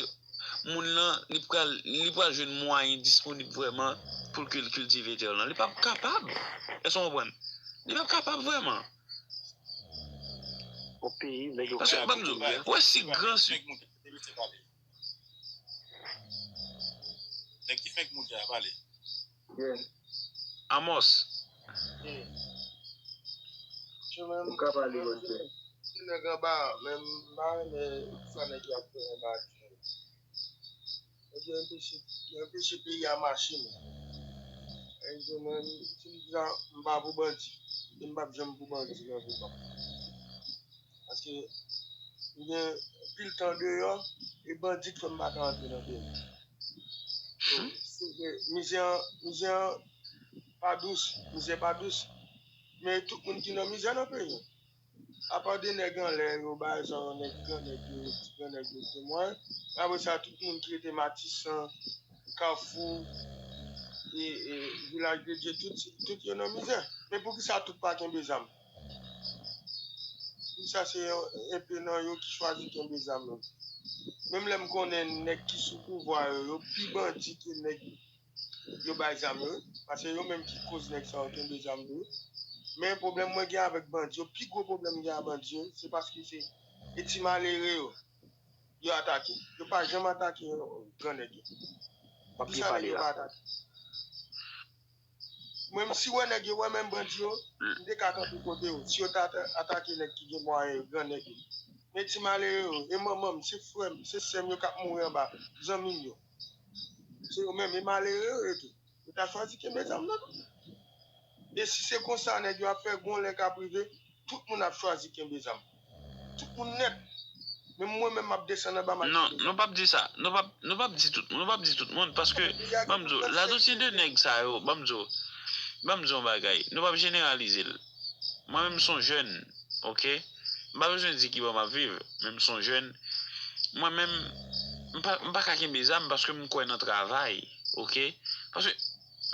moun lan, li pral, li pral jwenn mwayen disponib vrèman pou l kiltive tè lan? Li p ap kapab. Èske w konprann? Li p ap kapab vrèman. Yon peyi, nèg yo Paske, ban m di w, w wè si Gran Sid. Nèg ki fenk moute a, pale. Amos. Ou ka pale, monchè. Ti nèg anba, men m pa renmen sa nèg yo ap fè anba a. Nèg yo anpeche, yo anpeche peyi a mache, men. Nèg yo menm, si m di sa, m pa pou bandi. E m p ap janm pou bandi nan vi pa m. Paske m gen anpil tan deyò, e bandi k fè m pa ka antre nan peyi. Mizè an, mizè an pa dous, mizè pa dous. Men tout moun ki nan mizè nan peyi. Apa de nèg anlè yo, bay sa yo, nèg gran nèg yo, ti gran nèg yo, temwen. Apre sa, tout moun ki rete Matisan, Kafou, e, e, Vilaj de Dye, tout, tout yo nan mizè. Men poukisa tout pa kenbe zam? Poukisa se enpe nan yo ki chwazi kenbe zam yo? Menm lè m konnen nèg ki sou pouvwa yo, yo pi bandi ke nèg yo bay zam yo, paske yo menm ki koz nèg sa yo kenbe zam yo. Men pwoblèm mwen gen avèk bandi yo, pi gwo pwoblèm m gen ak bandi yo, se paske se e ti malere yo yo atake. Yo pa janm atake gran nèg yo. Poukisa nèg yo pa atake? Mwen menm si wè nèg yo wè menm bandi yo, m te ka kanpe kote yo. Si yo ta atake nèg ki gen mwayen yo, gran nèg yo. Men ti malere yo, e manman m, se frè m, se sè m yo k ap mouri anba, zanmi m yo. Se yo menm, e malere yo ye tou. Yo ta chwazi kenbe zam nan tou. E si se konsa nèg yo ap fè, gon lè k ap rive, tout moun ap chwazi kenbe zam. Tout moun nèt. Menm mwen menm m ap desann anba m al kenbe zam. Non, nou p ap di sa. Nou p ap, nou p ap di tout, nou p ap di tout moun, paske, ban m di w, la dosye de nèg sa yo, ban m di w, Ban m di yon bagay, nou p ap jeneralize l. Mwen menm m s on jèn, oke? M pa bezwen di ki bò m ap viv, men m s on jèn. Mwen menm, m pa, m pa ka kenbe zam paske m kwè nan travay, oke? Paske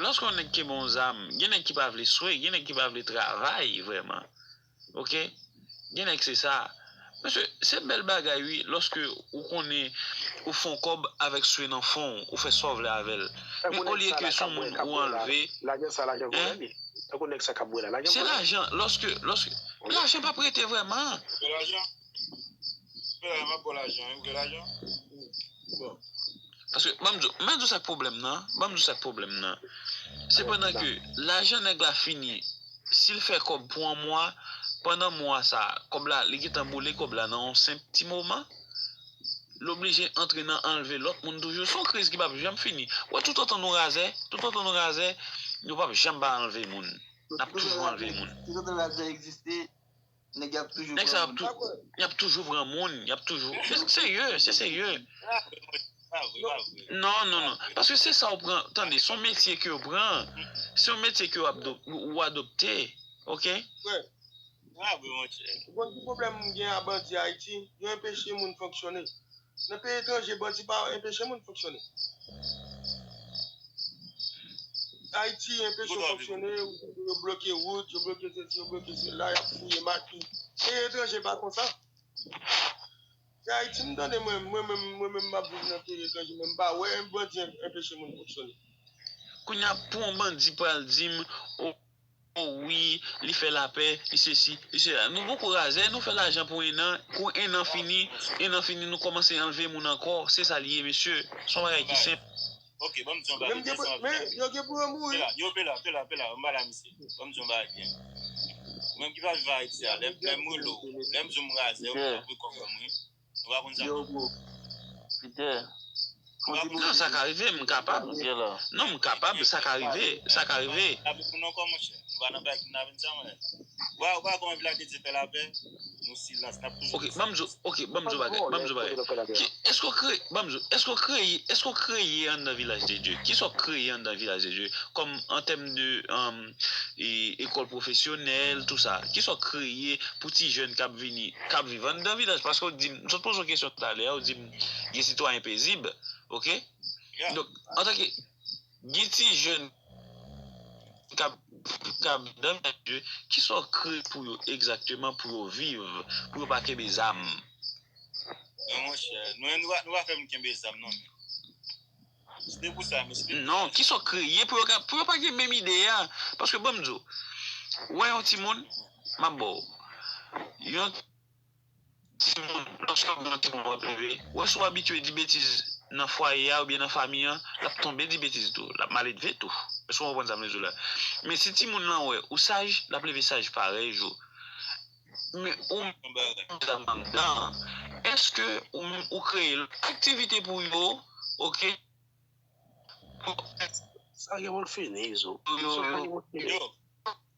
lòske yon nèg kenbe yon zam, gen nèg ki pa vle swe, gen nèg ki pa vle travay vrèman. Oke? Gen nèg se sa. Mesye, se bèl bagay wi, lòske ou konnen ou fè yon kòb avèk swe nan fon w, ou fè sa w vle avè l. Men olye ke se yon moun ou anlve, lajan sa, lajan pou rele. Tankou nèg sa k ap bwè la, lajan pou rele. Se lajan, lòske, lòske, lajan p ap rete vrèman. Ouvè lajan. Ouvè lajan, m ap ba w lajan, ouvè lajan. Bon. Paske, ban m di w, mwen di w sa k pwoblèm nan, ban m di w sa k pwoblèm nan. Se pandan ke lajan nèg la fini, si l fè kòb pou yon mwa, pandan mwa sa, kòb la, li gentan boule kòb la nan yon senp ti moman, l oblije antre nan anlve lòt moun toujou. Se yon kriz ki p ap janm fini. Ou wè, toutotan nou razè, toutotan nou razè, nou p ap janm pa anlve moun. N ap toujou anlve moun. Toutotan razè egziste, nèg y ap toujou pran moun. Nèg sa y ap tou, y ap toujou pran moun, y ap toujou. Se serye, se serye. Non, non, non. Paske se sa w pran. Tande, se yon metye ke w pran. Se yon metye ke w ap do-, ou adopte. Oke? Frè. Ou konn ki pwoblèm m gen a bandi Ayiti? Yo enpeche moun fonksyone. Nan peyi etranje, bandi pa enpeche moun fonksyone. Ayiti enpeche w fonksyone, yo bloke wout, yo bloke sesi, yo bloke sela, y ap fouye makin. Peyi etranje pa konsa. Se Ayiti m tande mwen, mwen menm, mwen menm m ap viv nan peyi etranje, men m pa wè bandi en-, enpeche moun fonksyone. Kounye a, pou yon bandi pral di m, o, o wi, li fè lapè, li sesi, li sela. Nou poko razè, nou fè lajan pou en an, kou en an fini, en an fini, nou kòmanse anlve moun ankò. Se sa l ye, mesye. Se yon bagay ki senp. Ok, ban m di yon bagay. Men m gen pou, men yo gen pou yo mouri. Pela, yo, pela, pela, pela, m pale a misye. Ban m di yon bagay byen. Ou menm ki pa viv Ayiti a, lè, lè m rele w, lè m di w m razè, ou vle kòb ban mwen. Ou pa konn sa. Yo, bro. Peter. Non, sa ka rive, m kapab. Non, m kapab, sa ka rive, sa ka rive. Kidnape moun ankò, monchè. Nou pa nan bagay kidnaping sa, monchè. Ou pa, ou pa kòman Vilaj de Dye fè lapè? Nou silans, n ap toujou silans. Ok, ban m di w, ok, ban m di w bagay, ban m di w bagay. Ki, èske w kreye, ban m di w, èske w kreye, èske w kreye anndan Vilaj de Dye? Kisa w kreye anndan Vilaj de Dye? Kòm an tèm de, um, e, ekòl pwofesyonèl, tou sa. Kisa w kreye pou ti jèn k ap vini, k ap viv anndan vilaj? Paske w di m, m sot poze w kesyon talè a, w di m, gen sitwayen pezib, oke? Donk, antanke gen ti jèn k ap, k ap nan vilaj, kisa w kreye pou yo egzakteman, pou yo viv, pou yo pa kenbe zam? Non, monchè, nou, nou pa, nou pa fè moun kenbe zam, non, men. Se te pou sa, men se te pou sa. Non, kisa w kreye pou yo ka, pou yo pa gen menm ide a? Paske ban m di w, ou wè yon timoun, m ap ba w. Yon timoun, lòske w gen yon timoun w ap leve, ou wè si w abitye di betiz nan fwaye a oubyen nan fanmi an, l ap tonbe di betiz tou, l ap maledve tou. Èske w konprann sa m vle di w la? Men si timoun lan wè ou saj, l ap leve saj parèy ou. Men ou menm, èske ou menm ou kreye lòt aktivite pou yo, oke? Sa gen pou l fini, Izo. Yo, yo, yo.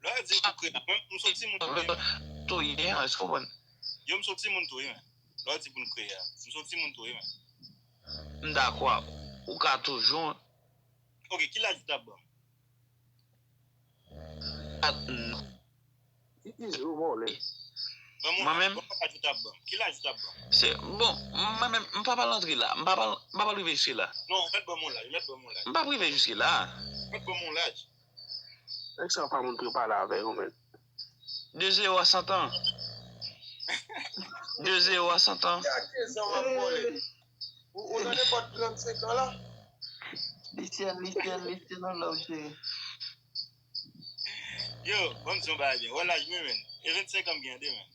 Lè w di pou kreye, mwen, m soti moun tou, wi, men. Tou ye, èske w konprann? Yo, m soti moun tou, wi, men. Lè w di pou n kreye, m soti moun tou, wi, men. M dakò. Ou ka toujou. Ok, ki laj ou t ap ban m? Ki ti jou vòlè? Ban m yon laj, ban m yon laj ou t ap ban m. Ki laj ou t ap ban m? Se, bon, mwen menm, m pa pral antre la. M pa pral, m pa pral rive jiske la. Non, ou mèt ban m yon laj, ou mèt ban m yon laj. M p ap rive jiske la. Ou mèt ban m yon laj. Nèg sa yo pa moun pou yo pale avè yo, men. De zewo a san an. De zewo a san an. Ki a kenz an w ap vòlè? Ou, ou nan nenpòt trannsenk an la? Li tyenn, li tyenn, li tyenn, on love, cheri. Yo, ban m di yon bagay byen. Wè laj mwen, men. E vennsenk an m gen an de, men.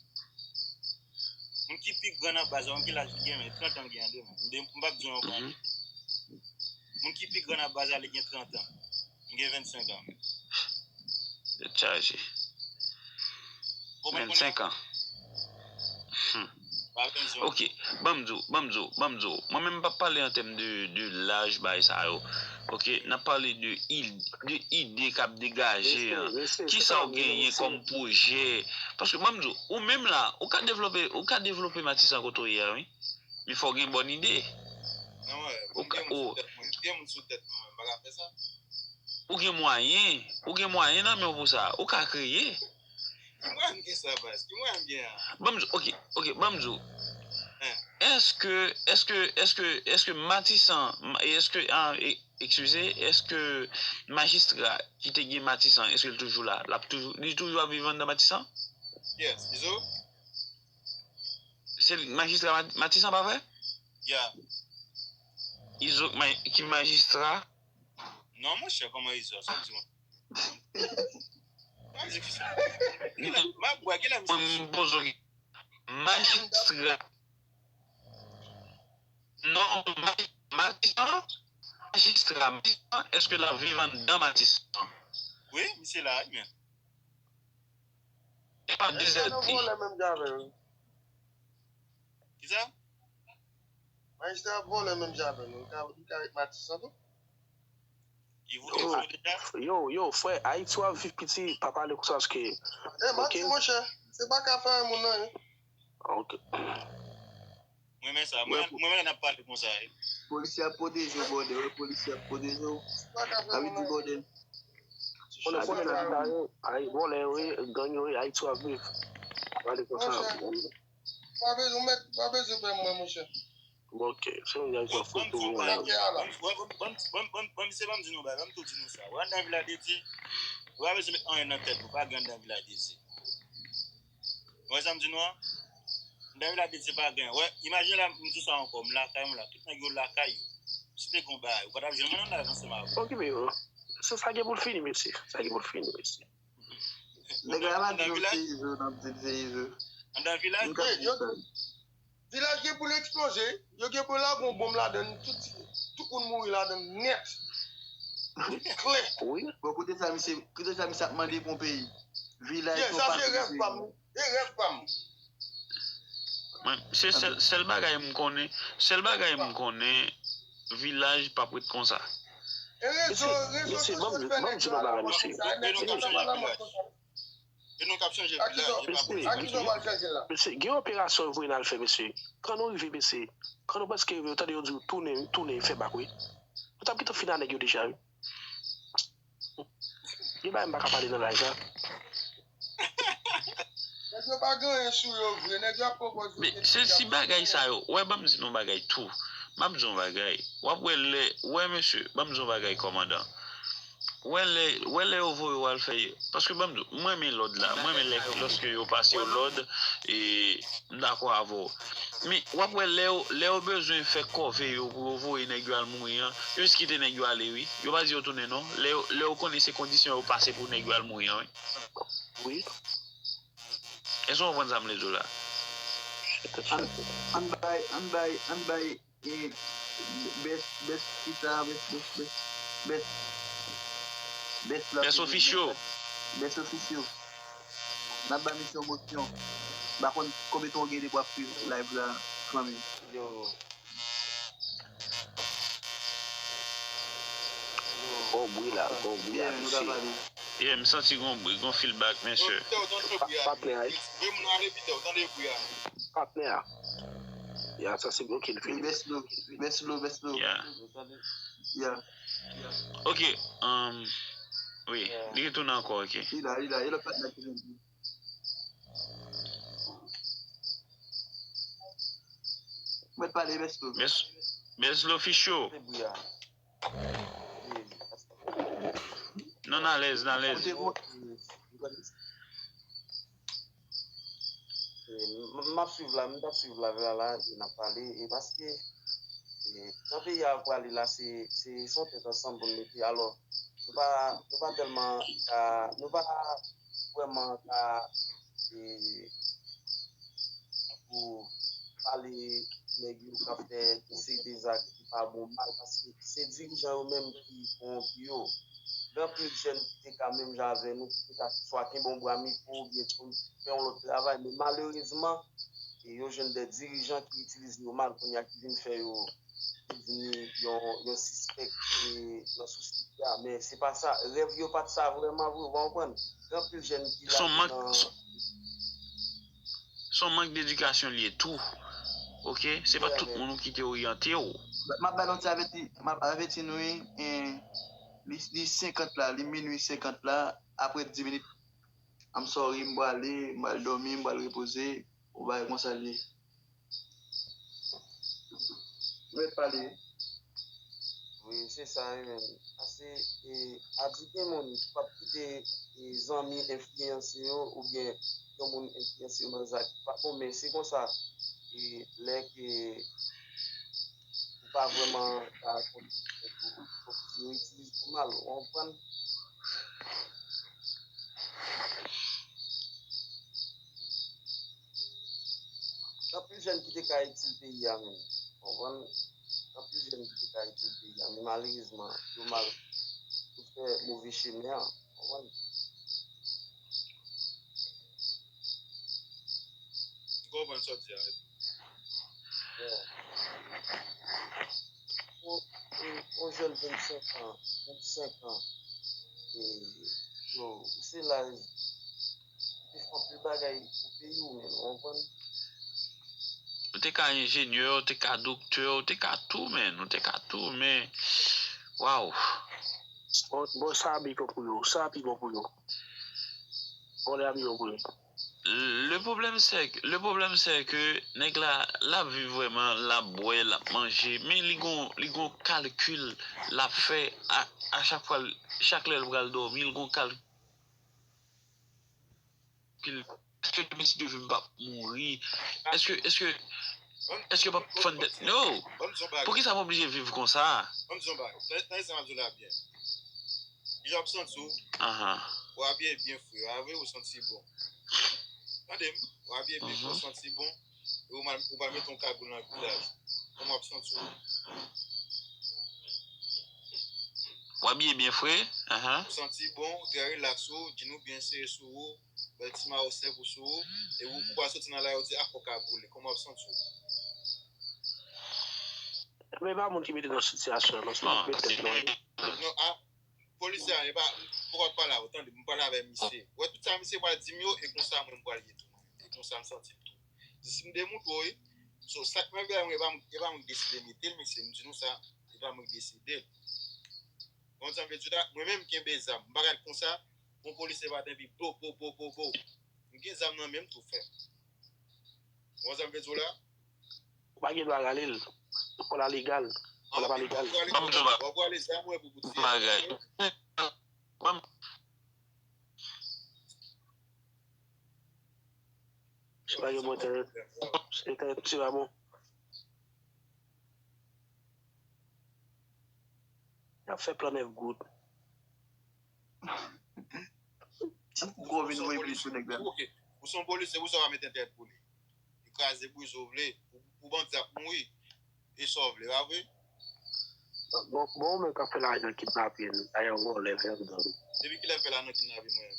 Moun ki pi gran nan baz la, ou konn ki laj li gen, men. Trant an m gen an de, men. M de, m p ap di w ankò. Mhm. Moun ki pi gran nan baz la, li gen trant an. M gen vennsenk an, men. Tèt chaje. Vennsenk an. Hmm. Ok, ban m di w, ban m di w, ban m di w. Mwen menm, m p ap pale an tèm de, de laj, bagay sa yo. Ok, n ap pale de, de ide k ap degaje an. Kisa w genyen kòm pwojè? Paske ban m di w, ou menm la, ou ka devlope, ou ka devlope Matisan kote w ye a, wi. Men fò w gen bòn ide. Non, wè, m gen moun sou tèt mwen, m gen moun sou tèt mwen, m pa ka fè sa. Ou gen mwayen, ou gen mwayen nan men w pou sa, ou ka kreye. Ki mwayen m gen sa, baz? Ki mwayen m gen an? Ban m di w, ok, ok, ban m di w. Èske, èske, èske, èske Matisan, èske, ah, e- eskize, èske majistra ki te gen Matisan, èske l toujou la? L ap toujou, li toujou ap viv anndan Matisan? Yes, Izo? Se majistra Mat- Matisan, pa vre? Yeah. Izo ki majistra? Non, monchè, kòman Izo? Sa w di mwen? Sa w di ki sa? Mwen, m poze w, majistra. Non, ma- Matisan, majistra Matisan, èske l ap viv anndan Matisan? Wi, misye la, wi, men. E pa de zèd. Majistra nan vòlè menm jan avè l. Kisa? Majistra ap vòlè menm jan avè l. Li ka, li ka ret Matisan tou. Li vote pou yo deja? Yo, yo, frè, Ayiti w ap viv piti, pa pale konsa paske. E, mati, monchè, se pa ka fè moun anyen. Ok. Mwen renmen sa. Mwen, mwen renmen lè n ap pale konsa, wi. Polisye ap pwoteje w, brother, wi, polisye ap pwoteje w. Sa vle di, brother. Konnen, konnen nèg sa yo, ay, vòlè yo ye, gang yo ye, Ayiti w ap viv. Pale konsa. Monchè, pa bezwen, ou mèt, pa bezwen pè mwen, monchè. Bon, ok, se yon nèg ki ap fout tou, bon, la. Ban m di nou bagay, ban m tou di nou sa. Ou anndan Vila de Dye, ou pa bezwen met anyen nan tèt ou, pa gen anndan Vila de Dye. Ou wè sa m di nou an? Anndan Vila de Dye pa gen. Wè, imajine la, m di sa ankò, m lakay mwen la, tout nèg yo lakay yo. Si te gen yon bagay, ou pa t ap jwenn mwen nan live ansanm avè w. Okipe yo. Se sa gen pou l fini, mesye. Sa gen pou l fini, mesye. Nèg la pa di nou se Izo, n ap di l se Izo. Anndan Vilaj? Vilaj gen pou l eksploze. Yo gen pou lage yon bonm ladann, tout, tout moun mouri ladann nèt. Klè. Wi. Bon, kote sa misye, kote sa misye ap mande pou yon peyi? Vilaj, yeah, sa se rèv pa m. E rèv pa m. Mwen, se sèl, sèl bagay m konnen, sèl bagay m konnen, Vilaj p ap ret konsa. E rezo, rezo sosyo fè nèg yo ala konsa, nèg yo konsa. E nou k ap chanje vilaj, e pa politik. Mesye, gen operasyon yo voye n al fè, mesye. Kan nou rive, mesye, kan nou prèske rive, ou tande yo di w tounen, tounen, fè bak, wi. Nou t ap gentan fin ak nèg yo deja, wi. Gen bagay m pa ka pale nan live la. Nèg yo pa gen anyen sou yo vre, nèg yo ap pran pòz yo. Men se ti bagay sa yo, wè, ban m di nou bagay tou. M ap di yon bagay. W ap wè lè, wè, mesye, ban m di yon bagay, kòmandan. Wè lè, wè lè yo voye w al fè, paske ban m di w, mwen renmen lòd la, mwen renmen lè, lòske yo pase yo lòd, e m dakò avè w. Men w ap wè lè yo, lè yo bezwen fè kòve yo pou yo voye nèg yo al mouri an, yo jis kite nèg yo ale, wi. Yo pa di yo tounen, non. Lè yo, lè yo konnen se kondisyon yo pase pou nèg yo al mouri an, wi. Wi. Èske w konprann sa m vle di w la? An, an bay, an bay, an bay, e, best, best, kisa, best, best, best, best, best la, best ofisyo. Best ofisyo. N ap ba misye yon mosyon. M pa konn konbyen tan w gen depi w ap swiv live la, kanmenm. Yo. Gon bri la, gon bri la, mesye. Yeah, m santi gon bri, gon feedback, mesye. Patnè a. Patnè a. Ya, sa se bloke l fini. Best low, best low, best low. Yeah. Yeah. Ok, um, wi, li retounen ankò, ok. Li la, li la, e lòt patnè ki vin. Mèt pale, best low. Best, best low fi cho. Non, n alèz, n alèz. M, m ap swiv la, m t ap swiv live la, la, e n ap pale, e paske, e, jan peyi a prale la, se, se, se yon tèt ansanm pou n mete. Alò, nou pa, nou pa tèlman ka, nou pa vrèman ka, e, pou pale nèg yo k ap fè yon seri de zak ki pa bon mal, paske se dirijan yo menm ki kowonpi yo. Gen anpil jèn ki te ka menm jan avè nou, ki te ka swa kenbe yon bra mikwo oubyen fè yon lòt travay, men malerezman, e yo jwenn de dirijan ki itilize yo mal, kounye a ki vin fè yo vini yon, yon sispèk, e, nan sosyete a. Men se pa sa, rèv yo pa t sa vrèman vre, ou pa konprann? Gen anpil jèn ki la nan. Se yon mank dedikasyon li ye tou. Ok? Se pa tout moun ou kite oryante w. M ap ba nou ti avèti, m ap avèti nou, wi. E, Li, li senkant la, li minui senkant la, apre dis minit, I'm sorry, m prale, m pral dòmi, m pral repoze, yon bagay konsa l ye. Mèt pale. Wi, se sa wi menm. Paske, e, a di gen moun ki p ap kite, e, zanmi enfliyanse yo, oubyen yon moun enfliyanse yo nan zak ki pa bon, men se konsa, e, lè ke ou pa vrèman ka konnen, yo itilize w mal, ou konprann? Gen anpil jèn ki te ka itil peyi a menm. Konprann? Gen anpil jèn ki te ka itil peyi a, men malerezman, yo mal, yo fè move chemen an. Konprann? M konprann sa w di a. Bon. Yon, yon, yon jèn vennsenk an, vennsenk an, e, yo, ou se laj, ou te fè anpil bagay pou peyi w, men, ou konprann? Ou te ka enjenyè, ou te ka doktè, ou te ka tou, men, ou te ka tou, men, waw. Bon, bon, sa pi bon pou yo, sa pi bon pou yo. Bon, lè a pi bon pou yo. Le problème c'est que, le problème c'est que nèg la, l ap viv vrèman, l ap bwè, l ap manje, men li gon, li gon kalkil l ap fè a, a chak fwa, l- chak lè l pral dòmi, li gon kalkil. Èske mesye Dove m p ap mouri? Èske, èske, èske m p ap fann tèt? No! Poukisa m oblije viv konsa? Ban m di yon bagay. Tande, tande sa m ap di w la byen. Kijan w ap santi w? Ahan. W abiye byen fre, pa vre? Ou santi bon. Tande m, w abiye byen fre, ou santi bon. E ou mal, ou pral mete yon kagoul nan vizaj. Kòman w ap santi w? W abiye byen fre? Ahan. Ou santi bon, ou trè rilaks ou, djin ou byen sere sou ou, bèl ti mayo senp ou sou ou, e ou, ou pral soti nan lari, ou di, ah, kòk ap boule. Kòman w ap santi w? Men e pa moun ki mete nan sitiyasyon an, non, se li ki mete tèt li. Non, a, polisye a, e pa, m poko ap pale avè w, tande, m pale avè misye. Ou wè tout sa misye pral di m yo, e konsa mwen m pral ye tou. E konsa m santi m tou. Si m demoutre w, wi. So, sa k mwen fè, mwen, e pa mwen, e pa mwen ki deside mete l, mesye, m di nou sa, e pa mwen ki deside l. Ou konprann sa m vle di w la? Mwen menm m kenbe zam. M pa ka konsa, yon polisye pa t anvi bo, bo, bo, bo, bo. M gen zam nan men m tou, frè m. Ou konprann sa m vle di w la? Ou pa gen dwa rale l. Ou la legal. Ou la pa legal. Ban m di w bagay. W ap rale zam ou pou pou tiye. Bagay. Ban m Se pa gen motè. Se te ti la bon. Y ap fè plan nèf goud. Ti kouko vin voye plis pou nèg la. Ok. Ou se yon polisye, pou sa w pa mete entèt pou li. Li kraze bouzo vle. Pou, pou bandi ap mouri. E sa w vle, pa vre? Bon, bon, ou menm k ap fè lajan kidnapin, dayè w vòlè, vè gang. Depi kilè m fè lajan kidnapin mwen?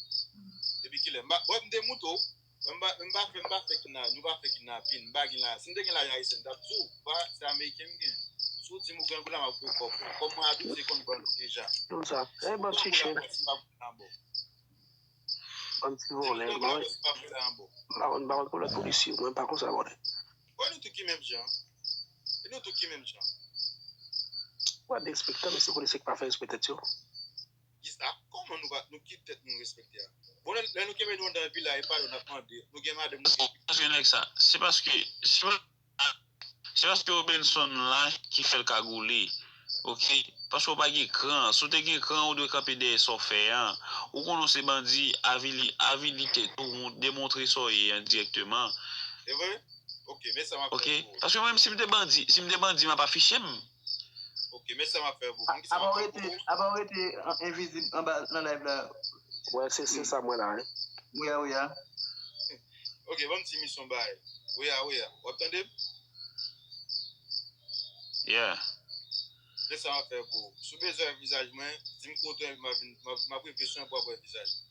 Depi kilè? M pa, wè, m te moutre w. Mwen m pa, m pa fè, m pa fè kidna-, nou pa fè kidnapin, m pa gen lajan. Si m te gen lajan ayisyen, m t ap di w, pa, se ameriken m gen. Si w di m ou gen anpil la, m ap voye kòb ou. Kòm mwen abitye konn bandi deja. Konn sa. E ban chiche. M pa voye lajan bò. Bann ti vòlè, mwen. M pa konn, m pa konn pou lòt polisye, mwen pa konsa vòlè. Wè nou tout ki menm jan. E nou tout ki menm jan. Wè derespektan, men se polisye ki pa fè respè tèt yo. Kisa? Kòman nou pa, nou ki tèt nou respekte a? Bon, lè, lè nou kenbe nou anndan epi la, e pa nou n ap mande. Nou gen madanm, nou gen pitit. Paske nèg sa, se paske, se pa Se paske Robenson la ki fè l kagoule. Oke? Paske w pa gen kran. Si w te gen kran, ou dwe kanpe dèyè sa w fè an. Ou konnen w se bandi, avili, avili tèt ou, demontre sa w ye an dirèkteman. Se vre? Oke, men sa m ap fè pou ou. Paske mwen menm, si m te bandi, si m te bandi, m ap afiche m. Oke, men sa m ap fè pou ou. Apa w rete, apa w rete, an, envizib anba nan live la? Wè, se, se sa mwen la, wi. Wi, a, wi, a. Oke, ban m di misyon bay. Wi a, wi a. W ap tande m? Yeah. Se sa m ap fè pou ou. Si w bezwen wè vizaj mwen, di m kote w ye, m ap vin, m ap, m ap rive sou w pou w ap wè vizaj mwen.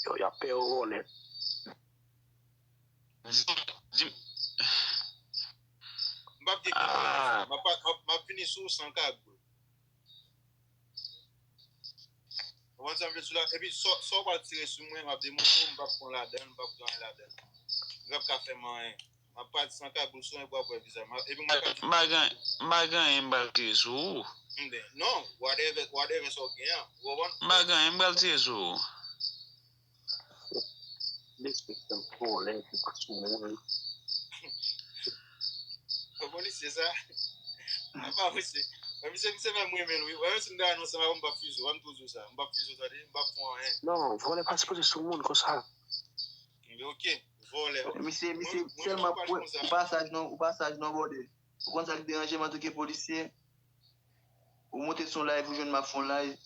Yo, y ap pè yo vòlè. Di, di, m p ap gen kidnapin. M ap, m ap, m ap vini sou w san kagoul. Ou konprann sa m vle di w la? Epi sa w, sa w pral tire sou mwen, m ap demontre w, m p ap pran ladan l, m p ap pran anyen ladan l. Li p ap ka fè m anyen. M ap pati san kagoul sou mwen pou w ap wè vizaj mwen. Epi mwen ka di. M pa gen, m pa gen anyen m pral tire sou ou. M di, non, whatever, whatever sa w gen an. Ou konprann? M pa gen anyen, m pral tire sou ou. Derespekte m, vòlè, se pa sou moun. Yon polisye sa. Apa misye. Mwen misye misye fè m renmen l wi. Mwen menm si m ta anonse m ap fize w, m toujou sa. M p ap fize w tande, m p ap fè w anyen. Non, vòlè pa sipoze sou moun konsa. M di ok, vòlè. Misye, misye, sèlman pou ou pa saj non, ou pa saj non, brother. Ou konn sa k deranje m antanke polisye? Ou monte sou live, ou jwenn m ap fè yon live,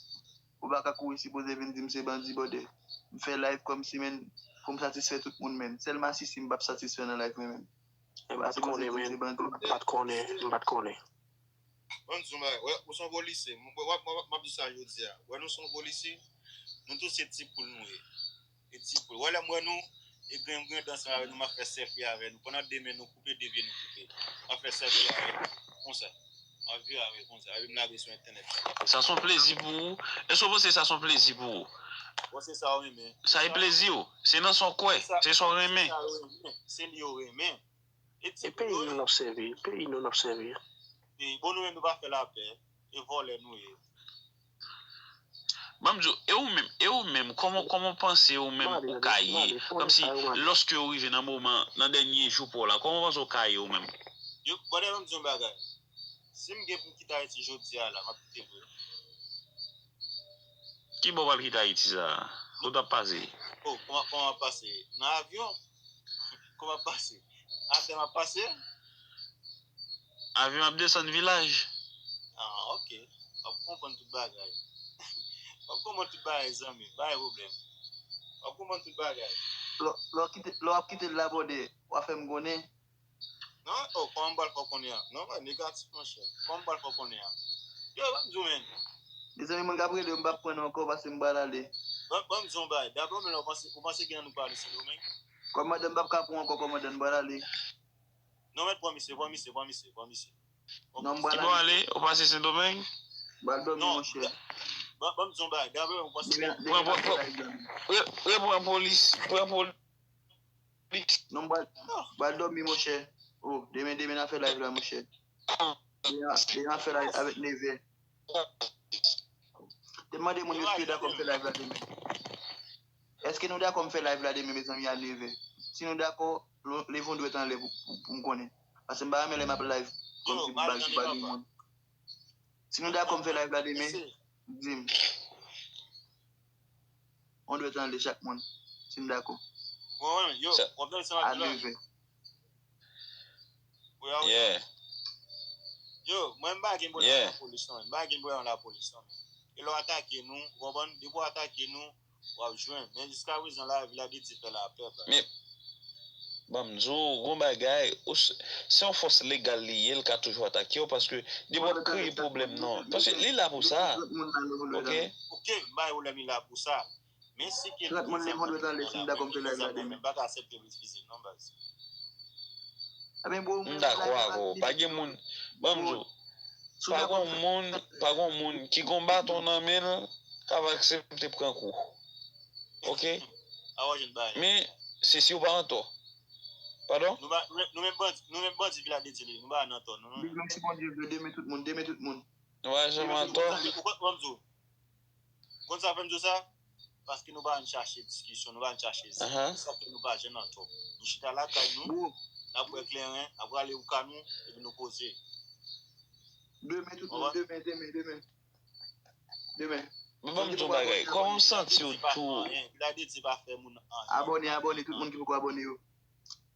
ou pa ka kouri sipoze vin di m se bandi, brother. M fè live kòmsi, menn, pou m satisfè tout moun, menn. Sèl masisi m p ap satisfè nan live mwen menm. M pa t konnen, menn. M pa t konnen, m pa t konnen. Ban m di w yon bagay, wè, ou se yon polisye. M ap di sa jodi a. Wè, nou se yon polisye, nou tout se ti poul nou ye. E ti poul. Wè, lè m wè nou, e grenn grenn ansanm avè nou, m ap fè selfie avè nou. Pandan de men nou koupe, de pye nou koupe. M ap fè selfie avè nou. Konsa. M ap vire avè l konsa. Epi m lage sou entènèt. Sa se yon plezi pou ou. Èske w panse sa se yon plezi pou ou? Bon, se sa w renmen. Sa e plezi w. Se nan sa w kwè. Se sa w renmen. Se li yo renmen. E peyi nou n ap sèvi, peyi nou n ap sèvi. Bon, nou menm nou pa fè lapè. E vòlè nou ye. Ban m di w, e ou menm, e ou menm, kòman, kòman w panse ou menm ou ka ye? Kòmsi, lòske ou rive nan moman, nan dènye jou pa w la, kòman w panse w ka ye ou menm? Yo, brother, ban m di w yon bagay. Si m gen pou m kite Ayiti jodi a la, m ap kite vre. Ki bò w pral kite Ayiti sa a? Kote w ap pase? Oh, kòman, kòman w ap pase? Nan avyon? Kòman w ap pase? Atè m ap pase? Avyon ap desann vilaj. Ah, ok. W ap konprann tout bagay. W ap konprann tout bagay, zanmi. Pa gen pwoblèm. W ap konprann tout bagay. Lè w kite, lè w ap kite l la, brother, w a fè m konnen. Non, oh, kòman m pral fè w konnen an? Non, mwen negatif, monchè. Kòman m pral fè w konnen an? Yo, ban m di w, menn. Mezanmi, moun k ap rele yo, m p ap pran nou ankò paske m pral ale. Ban, ban m di w yon bagay. Dabò, men lè w panse, ou panse gen nan nou pale Sendomeng? Kòmandan, m p ap ka pran w ankò, kòmandan, m pral ale. Non, mèt, pran misye, pran misye, pran misye, pran misye. Non, m pral Ki bò ale, ou pase Sendomeng? M pral dòmi, monchè. Ban, ban m di w yon bagay. Dabò, ou panse. Demen, demen n ap fè live la. Re-, repran polis, pran polis. Non, m pral, m pral dòmi, monchè. Oh, demen, demen n ap fè live la, monchè. Demen, demen n ap fè live avèk nevè. Te mande moun yo si yo dakò m fè live la demen. Èske nou dakò m fè live la demen, mezanmi, a nevè? Si nou dakò, leve yon dwèt anlè pou, pou, pou m konnen. Paske m pa renmen lè m ap live kòmsi m pa, m pa gen moun. Si nou dakò m fè live la demen, di m. Yon dwèt anlè chak moun, si n dakò. Mwen, yo, w ap tande sa m ap di la? A nevè. Yeah. Yo, mwen m pa gen pwoblèm ak lapolis non, m pa gen pwoblèm ak lapolis non. E lè w atake nou, ou konprann, depi w atake nou, w ap jwenn. Men jiskaprezan la, Vilaj de Dye fè lapè, baz. Men, ban m di w, gon bagay, ou s-, se yon fòs legal li ye, l ka toujou atake w, paske depi w ap kreye pwoblèm non. Paske li la pou sa. Ok? Ok, m pa gen pwoblèm, li la pou sa. Men si ke Trant moun leve yon dwèt anlè si n dakò m fè live la demen. M pa ka aksepte w eskize m non, baz. Ebyen, bro, M dakò avè w. Pa gen moun, ban m di w, pa gon moun, pa gon moun ki gon baton nan men l k ap aksepte pran kou. Ok? A w jwenn bagay. Men, se si w pa antò. Padon? Nou pa, nou menm bandi, nou menm bandi Vilaj de Dye li, nou pa nan tò, non, non. Big, mèsi Bondye, vre, demen tout moun, demen tout moun. Nou pa janm antò. Ou konn, ou konn sa fè m di w sa? Paske nou pa ann chache diskisyon, nou pa ann chache zen. Se sa k fè nou pa janm antò. Nou chita lakay nou, n ap bwè kleren, n ap rale ouka nou, epi nou poze. Demen tout moun, demen, demen, demen. Demen. Men ban m di w bagay, kòman w santi w tou? Vilaj de Dye pa fè moun anyen. Abòne, abòne, tout moun ki poko abòne yo.